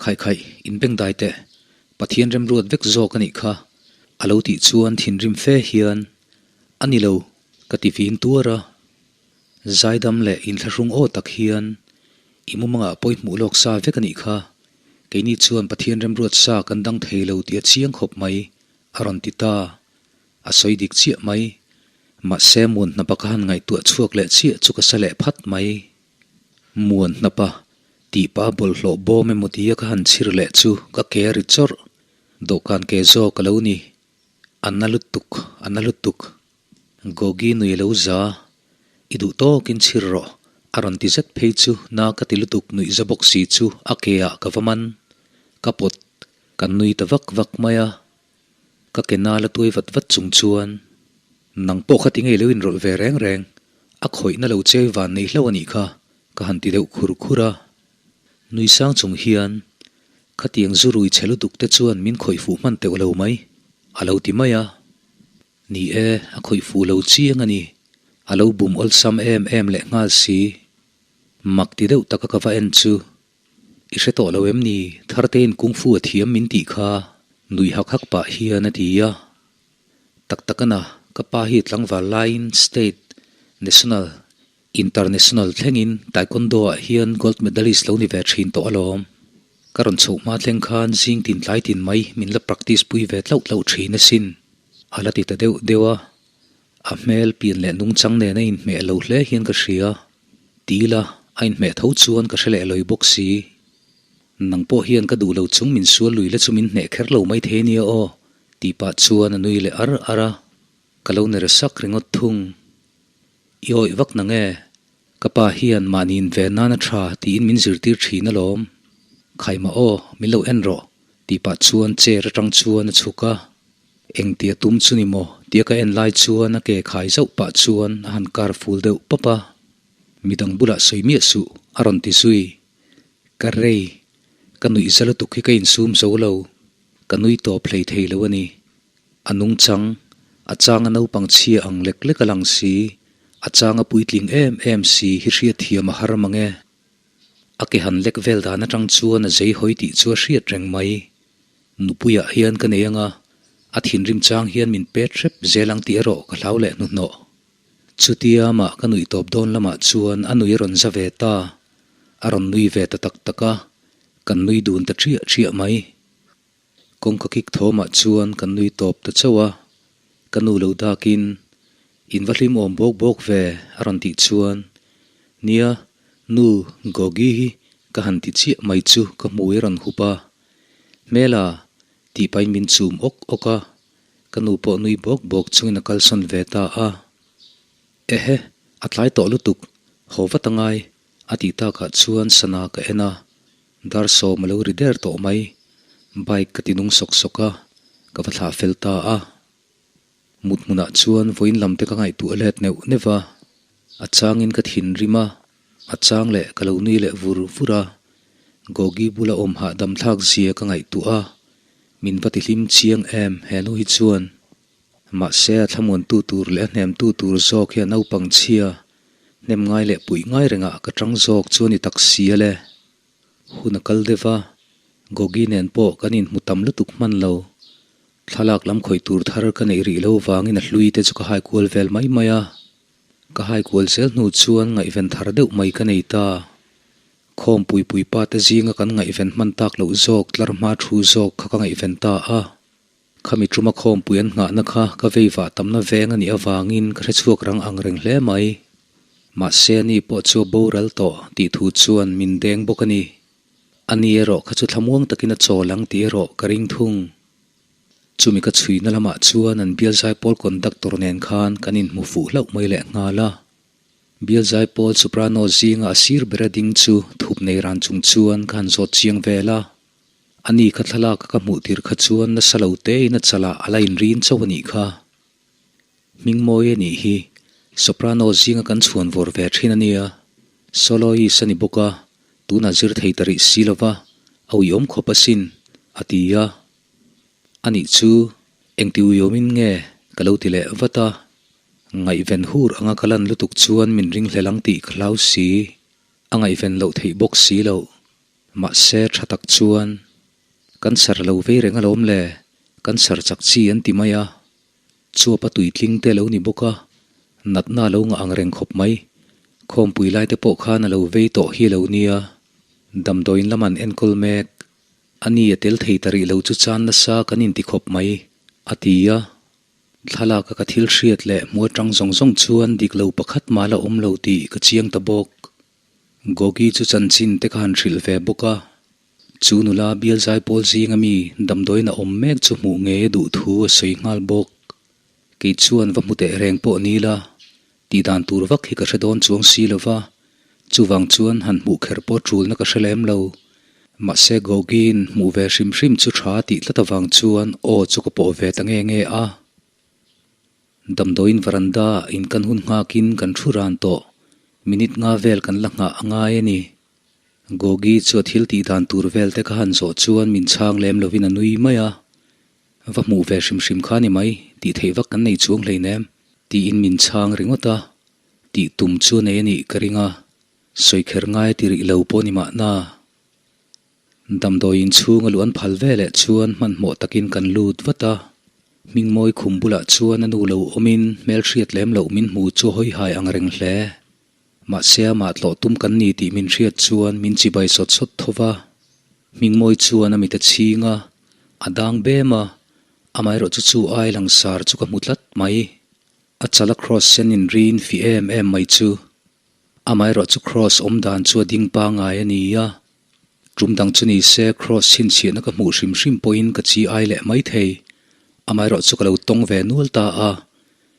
Khaih khaih, inbeng dai teh, Pathian remruat vek zawk a nih kha, a lo tih chuan thinrim fe hian, A ni lo, ka ti vin tuar a. Zaidam leh inthlahrung aw tak hian i mumangah pawi hmuh lawk sa vek a nih kha. Keini chuan Pathian remruat sa kan dang thei lo tih a chiang khawp mai, a rawn ti ta. A sawi dik chiah mai. Mahse muan hnapa ka han ngaihtuah chhuak leh chiah chu ka sa leh phat mai. Muan hnapa tih pa bawlhhlawh bawm emaw tia ka han chhir leh chu ka ke a ri chawrh. Dawhkan ke zawk a lo ni. A na lutuk, a na lutuk. Gogi nui lo za, i duh tawkin chhir rawh, a rawn ti zet phei chu na ka ti lutuk nuih za bawk si chu a ke ah ka va man. Ka pawt, kan nui ta vak vak mai a. Ka ke na la tuai vat vat chung chuan, Nang pawh kha ti ngei lo inrawlh ve reng reng, a khawihna lo chei van nei hlauh a nih kha, ka han ti deuh khur khur a. Nui sang chung hian, Khatiang zu rui chhe lutuk te chuan min khawih fuh hman teuh lo mai, a lo ti mai a. Ni e, a khawih fuh lo chiang a ni. A lo bum awlsam em em leh nghal si. Mak ti deuh taka ka va en chu. I hre tawh lo em ni, Thartein kung fu a thiam min tih kha, nui hak hak pah hian a ti a. Tak tak a na, ka pa hi tlangval laiin state, national, International thlengin Taekwondo ah hian gold medalist lo ni ve thin tawh alawm. Ka rawn chhoh hma thleng khan zing tin tlai tin mai min la practice pui ve tlauh tlauh thin asin. A la ti ta deuh deuh a, a hmel pian leh nungchang nen a inhmeh lo hle hian ka hria. Ti ila a inhmeh tho chuan ka hre leh lawi bawk si. Nang pawh hian ka duh lo chung min sual lui la chu min hneh kher lo mai thei nia aw, tih pah chuan a nui leh ar ar a. Ka lo ner sak ringawt thung. I awih vak nang e, ka pa hian mahni inven nan a tha tiin min zirtir thin alawm. Khaimah aw, min lo en rawh tih pah chuan chair atang chuan a chhuk a. Engtia tum chu ni maw tia ka en lai chuan a ke khai zauh pah chuan a han kar ful deuh pap a. Midang bulah sawi miah suh a rawn ti zui. Ka rei, ka nuih za lutuk hi ka insum zo lo, ka nui tawp hlei thei lo a ni. A nungchang, a changa naupang chhia ang lek lek a lang si, a changa puitling em em si hi hriatthiam a har mang e. A ke han lek vel dan atang chuan a zei hawi tih chu a hriat reng mai. Nupuiah hian ka nei anga, a thinrim chang hian min pet hrep zel ang tih erawh ka hlau leh hnuhnawh. Chutia mah ka nuih tawp dawn lamah chuan a nui a rawn za ve ta, a rawn nui ve ta tak tak a, kan nui dun ta ṭhiah ṭhiah mai. Kawngka kik thawmah chuan kan nui tawp ta chauh a, ka nu lo dakin, In va hlim awm bawk bawk ve a rawn tih chuan, Nia, nu Gogi hi ka han ti chiah mai chu ka hmui a rawn hup a, Hmela tih pahin min chum awk awk a, ka nu pawh nui bawk bawk chungin a kalsawn ve ta a. Ehe, a tlai tawh lutuk, haw vat angai a tih takah chuan sana ka en a, Dar sawm a lo ri der tawh mai. Bike ka ti nung sawk sawk a, ka va thlah fel ta a. Mut hmunah chuan vawiin lam te ka ngaihtuah let neuh neuh a, a changin ka thinrim a, a chang leh ka lo nui leh vur vur a. Gogi bula awm hahdam thlak zia ka ngaihtuah a, min va ti hlim chiang em he nu hi chuan. Mahse a thlamuantu tur leh a hnemtu tur zawk hi a naupang chhia, hnem ngai leh puih ngai rengah ka tang zawk chu a ni tak si a le. Hun a kal deuh a, Gogi nen pawh kan inhmu tam lutuk hman lo. Thlalak lam khawih tur thar ka neih rih lo vangin a hlui te chu ka hai kual vel mai mai a. Ka hai kual zel hnu chuan ngaihven thar deuh mai ka nei ta. Khawmpui puipa te zinga kan ngaihven hman tak loh zawk tlar hma thu zawk kha ka ngaihven ta a. Khami tuma khawmpui an nghahna kha ka vei vah tamna veng a nih avangin ka hrechhuak rang ang reng hle mai. Mahse ani pawh chu a boral tawh tih thu chuan min deng bawk a ni. Ani erawh kha chu thlamuang takin a chawl ang tih erawh ka ring thung. Chumi ka chhuina lamah chuan an bial zaipawl conductor nen khan kan inhmu fuh hlauh mai leh nghal a. Bial zaipawl soprano zinga a sir bera ding chu thup nei ran chung chuan ka han zawt chiang vel a. A ni kha thlalak ka hmuh tir kha chuan nasa lo tein a chalah a la inrin chauh a nih kha. Hmingmawi a nih hi Soprano zinga kan chhuan vawr ve thin a nia. Soloist a ni bawk a, tunah zir thei ta rih si lova, a uiawm khawp asin, a ti a. A nih chu engti uiawmin nge ka lo ti leh vat a. Ngaihven hur anga ka lan lutuk chuan min ringhlel ang tih ka hlau si. A ngaihven loh theih bawk si loh. Mahse tha tak chuan kan sar lo vei reng alawm le, kan sar chak chi an ti mai a. Chuap a tuitling te lo ni bawk a, natna a lo ngah ang reng khawp mai. Khawmpui lai te pawh khan a lo vei tawh hi lo nia. Damdawiin lam an enkawl mek. A ni a tel thei ta rih lo chu chan nasa kan inti khawp mai, a ti a. Thlalak a ka thil hriat leh hmu atang zawng zawng chuan dik lo pakhat mah la awm lo tih ka chiang ta bawk. Gogi chu chanchin te ka han hrilh ve bawk a, chu nula bial zaipawl zinga mi damdawiin a awm mek chu hmuh ngei a duh thu a sawi nghal bawk. Kei chuan va hmu teh reng pawh ni la, tih dan tur vak hi ka hre dawn chuang si lo va, chuvang chuan han hmuh kher pawh tulna ka hre lem lo. Mahse Gogin hmuh ve hrim hrim chu tha tih tlat avang chuan aw chu ka pawh ve ta nge nge a. Damdawiin veranda in kan hun nghakin kan thu ran tawh, minute nga vel kan la nghah a ngai a ni. Gogi chu a thil tih dan tur vel te ka han zawh chuan min chhang lem lovin a nui mai a. Va hmuh ve hrim hrim kha ni mai, tih theih vak kan nei chuang hleinem, tiin min chhang ringawt a, tih tum chu a nei a nih ka ring a, sawi kher ngai a ti rih lo pawh ni mahna. Damdawi inchhung a luh an phal ve leh chuan hmanhmawh takin kan lut vat a, Hmingmawi khum bulah chuan a nu lo awmin hmelhriat lem loh min hmu chu a hawi hai ang reng hle. Mahse amah tlawh tum kan ni tih min hriat chuan min chibai sawt sawt tho va. Hmingmawi chuan a mit a chhing a, a dang bem a, amaherawh chu chu ai langsar chu ka hmu tlat mai. A chal a cross sen inrin fih em em mai chu. Amaherawh chu cross awm dan chu a ding pangai a ni a, tum dang chu ni se cross chhinchhiahna ka hmuh hrim hrim pawhin ka chi ai leh mai thei. Amaherawh chu ka lo tawng ve nual ta a,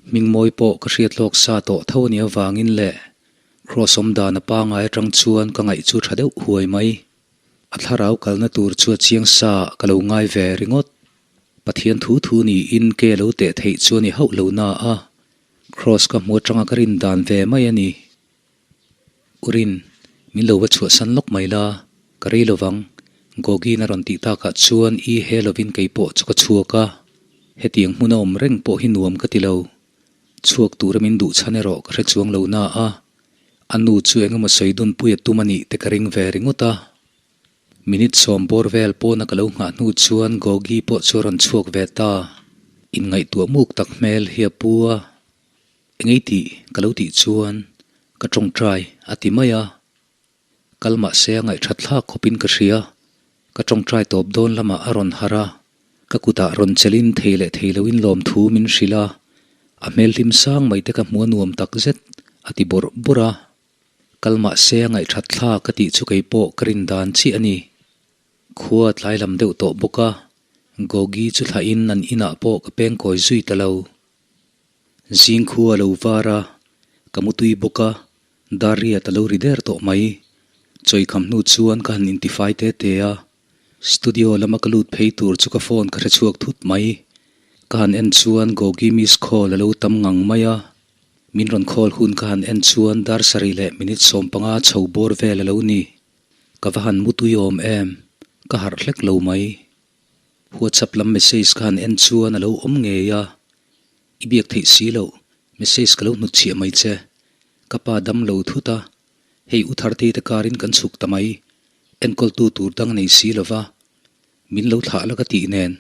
Hmingmawi pawh ka hriat lawk sa tawh tho a nih avangin leh Cross awm dan a pangai atang chuan ka ngaih chu tha deuh huai mai. A thlarau kalna tur chu a chiang sa ka lo ngai ve ringawt. Pathian thu thu niin ke lo teh theih chu a ni hauh lo na a, Cross ka hmu atanga ka rin dan ve mai a ni. Urin, min lo va chhuahsan lawk mai la, ka rei lovang, Gogin a rawn tih takah chuan i he lovin kei pawh chu ka chhuak a, hetiang hmun a awm reng pawh hi nuam ka ti lo. Chhuak tura min duh chhan erawh ka hre chuang lo na a, a nu chu eng emaw sawi dunpui a tum a nih te ka ring ve ringawt a. Minute sawm bawr vel pawna ka lo nghah hnu chuan Gogi pawh chu a rawn chhuak ve ta, inngaihtuah muk tak hmel hi a pu a. Engei tih ka lo tih chuan ka tawngtai a ti mai a, kal mahse a ngaihthat thlak khawpin ka hria, ka tawngtai tawp dawn lamah a rawn harh a, ka kutah rawn chelin thei leh thei loin lawmthu min hrilh a, a hmel hlim sang mai te ka hmu a nuam tak zet a ti bawrh bawrh a, kal mahse a ngaihthat thlak ka tih chu keipawh ka rin dan chiah a ni. Khua tlai lam deuh tawh bawk a, Gogi chu thlahin an inah pawh ka pengkawi zui ta lo. Zing khu a lo var a, ka mutui bawk a, dar riat a lo ri der tawh mai. Chawikham hnu chuan ka han intifai te te a, studio lama ka lut phei tur chu ka phone ka hre chhuak thut mai. Ka han en chuan Gogi miss call a lo tam ngang mai a, min rawn call hun ka han en chuan dar sarih leh minute 15 chho bawr vel a lo ni. Ka va han mutui awm em, ka harh hlek lo mai. WhatsApp lam message ka han en chuan a lo awm ngei a, I biak theih si loh, message ka lo hnutchhiah mai che. Ka pa dam lo thut a, hei u Thartei te karin kan chhuk ta mai, enkawltu tur dang nei si lo va, min lo thlah la ka tih nen,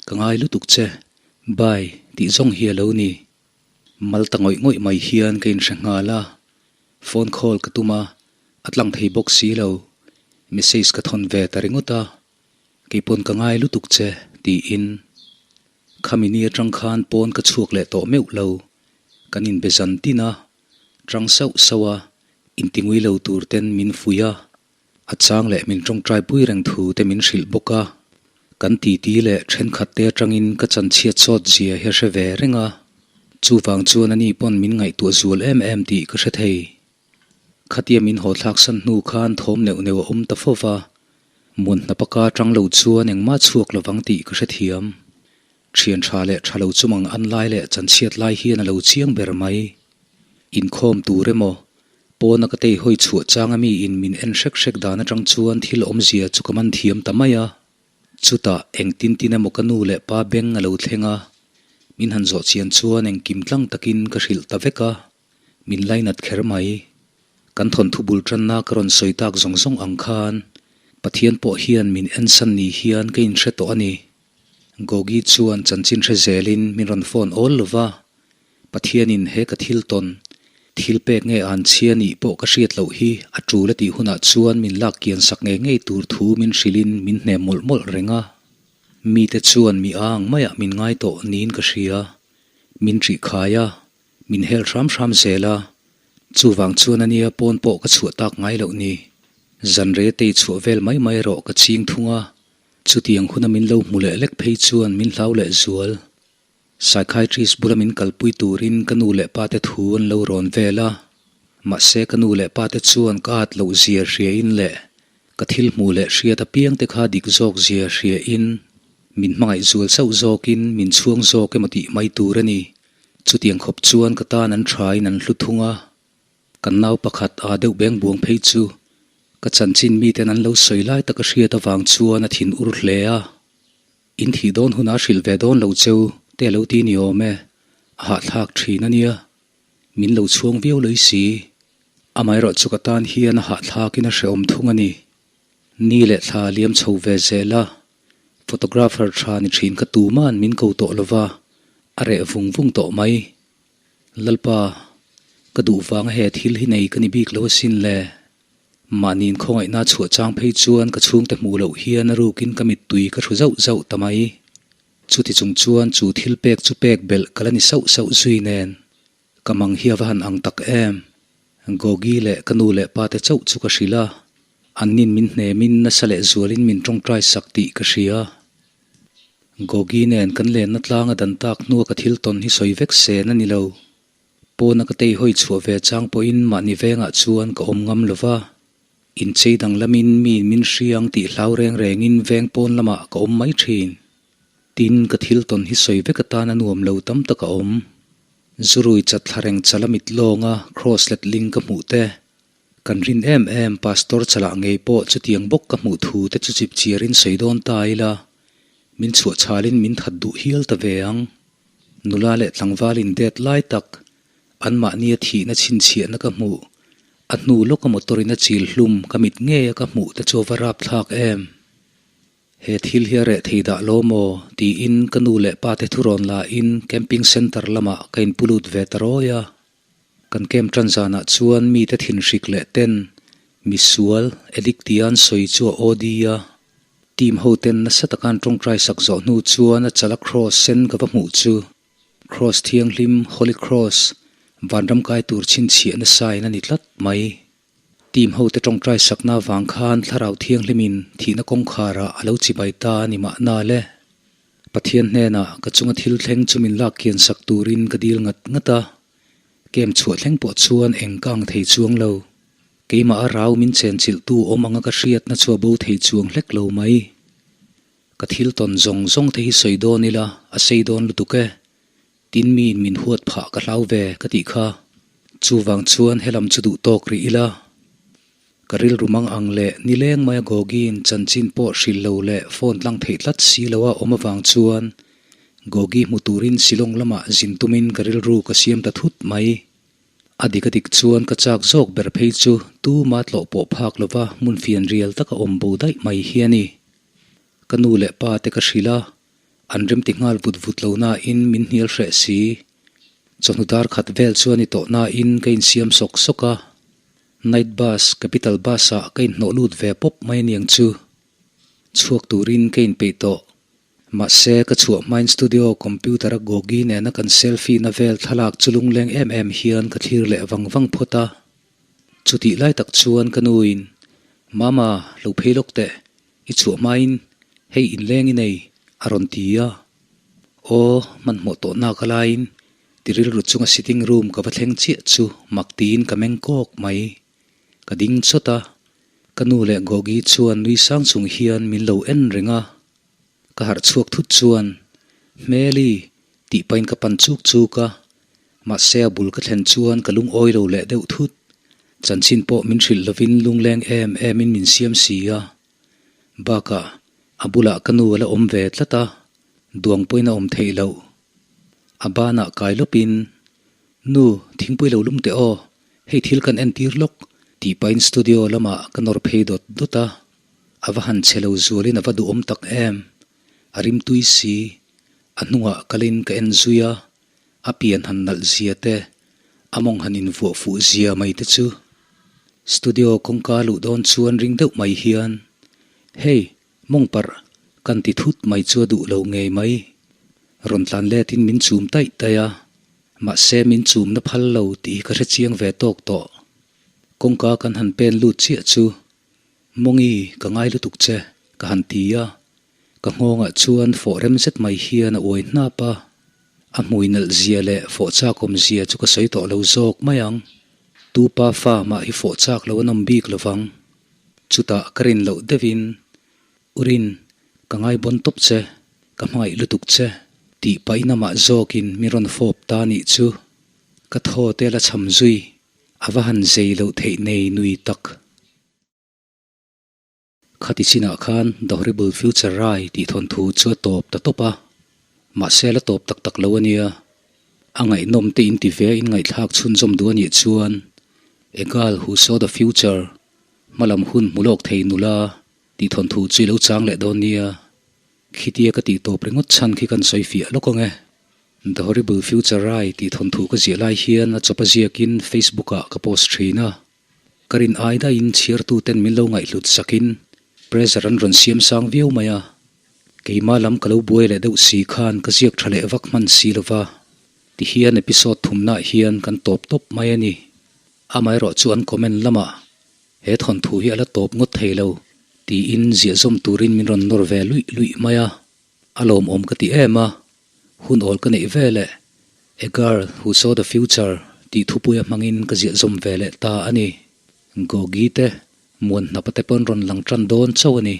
ka ngai lutuk che, bye tih zawng hi a lo ni. Mal ta ngawih ngawih mai hian ka inhre nghal a, phone call ka tum a, a tlang thei bawk si lo, message ka thawn ve ta ringawt a. Keipawn ka ngai lutuk che, tiin khami ni atang khan pawn ka chhuak leh tawh meuh lo. Kan inbe zan tin a, tang sauh sauh a, intingui lo tur ten min fuih a, a chang leh min tawngtai pui reng thu te min hrilh bawk a. Kan titi leh thenkhat te atangin ka chanchhiat sawt zia hi a hre ve reng a, chuvang chuan ani pawn min ngaihtuah zual em em tih ka hre thei. Khatia min haw thlak san hnu khan thawm neuh neuh a awm ta fo va, Mun hnapaka tang lo chuan engmah chhuak lovang tih ka hrethiam. Thian tha leh tha lo chumang an lai leh chanchhiat lai hian a lo chiang ber mai. Inkhawm tur emaw, pawna ka tei hawi chhuah changa mi in min en hrek hrek dan atang chuan thil awmzia chu ka man thiam ta mai a. Chutah engtin tin emaw ka nu leh pa beng a lo thleng a, min han zawh chian chuan engkim tlang takin ka hrilh ta vek a. Min lainat kher mai. Kan thawnthu bul tanna ka rawn sawi tak zawng zawng ang khan Pathian pawh hian min ensan ni hian ka inhre tawh a ni. Gogi chuan chanchin hre zelin min rawn phone awl lo va, Pathianin he ka thil tawn, thil pek nge an chhia nih pawh ka hriat loh hi a tul a tih hunah chuan min lak kian sak ngei ngei tur thu min hrilhin min hnem mawlh mawlh reng a. Mite chuan mi ang maiah min ngai tawh niin ka hria. Min ṭihkhai a, Min hel hram hram zel a, chuvang chuan ania pawn pawh ka chhuah tak ngai loh ni. Zan re tei chhuah vel mai mai erawh ka ching thung a, chutiang huna min lo hmu leh lek phei chuan min hlau leh zual. Psychiatrist bula min kalpui turin ka nu leh pa te thu an lo rawn vel a, mahse ka nu leh pa te chuan ka at loh zia hria in leh ka thil hmuh leh hriat apiang te kha dik zawk zia hria in min hmangaih zual sauh zawk in min chhuang zawk emaw tih mai tur a ni. Chutiang khawp chuan ka tan an tha in an hlu thung a. Kan nau pakhat a deuh beng buang phei chu ka chanchin miten an lo sawi lai tak a hriat avang chuan a thin ur hle a. In thih dawn hunah hrilh ve dawn lo cheu te a lo ti ni awm e, a hahthlak thin a nia. Min lo chhuang viau lei si. Amaherawh chu ka tan hian a hahthlakin a hrehawm thung a ni. Ni leh thla a liam chho ve zel a, photographer tha ni thin ka tuman min ko tawh lova, a reh vung vung tawh mai. Lalpa, ka duh vanga he thil hi nei ka ni bik lo asin le. Mahniin khawngaihna chhuah chang phei chuan ka chhungte hmuh loh hian a rukin ka mittui ka hru zauh zauh ta mai. Chuti chung chuan chu thil pek chu pek belh ka la ni sauh sauh zui nen ka mang hi a va han ang tak em. Gogi leh ka nu leh pa te chauh chu ka hrilh a, annin min hnemin nasa leh zualin min tawngtai sak tih ka hria. Gogi nen kan lenna tlanga dan tak hnua ka thil tawn hi sawi vek sen a ni lo. Pawna ka tei hawi chhuah ve chang pawhin mahni vengah chuan ka awm ngam lo va, inchei danglamin mi min hriang tih hlau reng rengin veng pawn lamah ka awm mai thin. Tin, ka thil tawn hi sawi vek atan a nuam lo tam tak a awm. Zurui chat thla reng chala mit lawnga cross letling ka hmuh te, kan rin em em Pastor chalah ngei pawh chutiang bawk ka hmuh thu te chu chipchiarin sawi dawn ta ila, min chhuah chhalin min that duh hial ta ve ang. Nula leh tlangval indet lai tak, anmahnia thihna chhinchhiahna ka hmuh, a hnu lawka motor in a chil hlum ka mit ngeia ka hmuh te chu a va rapthlak em? He thil hi a reh thei dah lo maw? tiin ka nu leh pa te thurawn la in camping centre lamah ka inpu lut ve ta rawi a. Kan camp tan zanah chuan mite thinhrik leh ten misual addict tia an sawi chu a OD a. Team ho ten nasa taka an tawngtai sak zawh hnu chuan a chala cross sen ka va hmuh chu Cross thianghlim, Holy Cross, vanram kai tur chhinchhiah nasa in a ni tlat mai. Team ho te tawngtai sakna avang khan thlarau thianghlimin thihna kawngkharah a lo chibai ta a ni mahna le. Pathian hnenah ka chunga thil thleng chu min lak kian sak turin ka dil ngat ngat a, kem chhuah thleng pawh chuan eng ka ang thei chuang lo. Keimah a rau min chenchilhtu awm anga ka hriatna chu a bo thei chuang hlek lo mai. Ka thil tawn zawng zawng te hi sawi dawn ila a sei dawn lutuk e. Tin miin min huat phah ka hlau ve ka tih kha. Chuvang chuan helam chu duh tawk rih ila. Ka rilru mang ang leh nileng maia Gogi-in chanchin pawh hrilh lo leh phone tlang theih tlat si lo a awm avang chuan Gogi hmu turin Shillong lamah zin tumin ka rilru ka siam ta thut mai. A dik a dik chuan ka chak zawk ber phei chu tuma tlawh pawh phak lova hmun fian rial taka awm bo daih mai hi a ni. Ka nu leh pa te ka hrilh a, an remti nghal vut vut lo nain min hnial hreh si. Chawhnu dar khat vel chuan i tawh nain ka insiam sawk sawk a. Night bus, Capital bus ah ka inhnawh lut ve pawp mai aniang chu. Chhuak turin ka inpeih tawh. Mahse, ka chhuah hmain studio computer a Gogi nena kan selfie na vel thlalak chu lungleng em em hian ka thlir leh vang vang phawt a. Chutih lai tak chuan ka nuin, Mama, lo phei lawk teh, i chhuah hmain hei inleng i nei, a rawn ti a. Aw, hmanhmawh tawh nak a laiin Ti rilru chunga sitting room ka va thleng chiah chu mak tiin ka meng kawk mai. Ka ding chawt a, ka nu leh Gogi chuan nui sang chung hian min lo en reng a. Ka harh chhuak thut chuan, Hmeli! tih pahin ka pan chuk chuk a, mahse a bul ka thlen chuan ka lungawi lo leh deuh thut. Chanchin pawh min hrilh lovin lungleng em emin min siam si a. Bakah, a bulah ka nu a la awm ve tlat a, duang pawhin a awm theih loh. A banah kai lawpin, Nu, thingpui lo lum teh aw, hei thil kan entir lawk, tih pahin studio lamah ka nawr phei dawt dawt a. A va han che lo zualin a va duhawm tak em. A rim tui si. A hnungah kalin ka en zui a, a pian han nalh zia te, a mawng han invuah fuh zia mai te chu. Studio kawngka luh dawn chuan ring deuh mai hian, Hey, Mawng parh, kan ti thut mai chu a duh lo ngei mai. Rawn tlan letin min chum taih taih a, mahse min chumna phal lo tih hi ka hre chiang ve tawk tawh. Kawngka kan han pen lut chiah chu, Mawngi, ka ngai lutuk che, ka han ti a. Ka nghawngah chuan fawh rem zet mai hian a uai hnap a. A hmui nalh zia leh fawh chak awm zia chu ka sawi tawh lo zawk mai ang. Tu pa fa mah hi fawh chak lo an awm bik lo vang. Chutah ka rin loh deuhin, Urin, ka ngai bawn tawp che, ka hmangaih lutuk che, tih pahin amah zawkin min rawn fawp ta nih chu. Ka thaw te la cham zui, a va han zei loh theih nei nui tak. Khati chinah khan The Horrible Future Rai tih thawnthu chu a tawp ta tawp a, mahse la tawp tak tak lo a nia. A ngaihnawm te in ti ve a in ngaihthlak chhunzawm duh a nih chuan A Girl Who Saw The Future, Hmalam Hun Hmu Lawk Thei Nula tih thawnthu chu i lo chang leh dawn nia. Khitia ka tih tawp ringawt chhan khi kan sawi fiah lawk ang e. The Horrible Future Rai tih thawnthu ka ziah lai hian a chawp a ziakin Facebook ah ka post thin a. Ka rin ai daihin chhiartuten min lo ngaihhlut sakin pressure an rawn siam sang viau mai a. Keimah lam ka lo buai leh deuh si khan ka ziak tha leh vak hman si lo va. Tihian episode thumnaah hian kan tawp tawp mai a ni. Amaherawh chu an comment lamah he thawnthu hi a la tawp ngawt thei lo tiin ziahzawm turin min rawn nawr ve luih luih mai a. A lawmawm ka ti em a, hun awl ka neih ve leh A Girl Who Saw The Future tih thupuia hmangin ka ziah zawm ve leh ta a ni. Gogi te, Muanhnapa te pawn rawn lang tan dawn chauh a ni.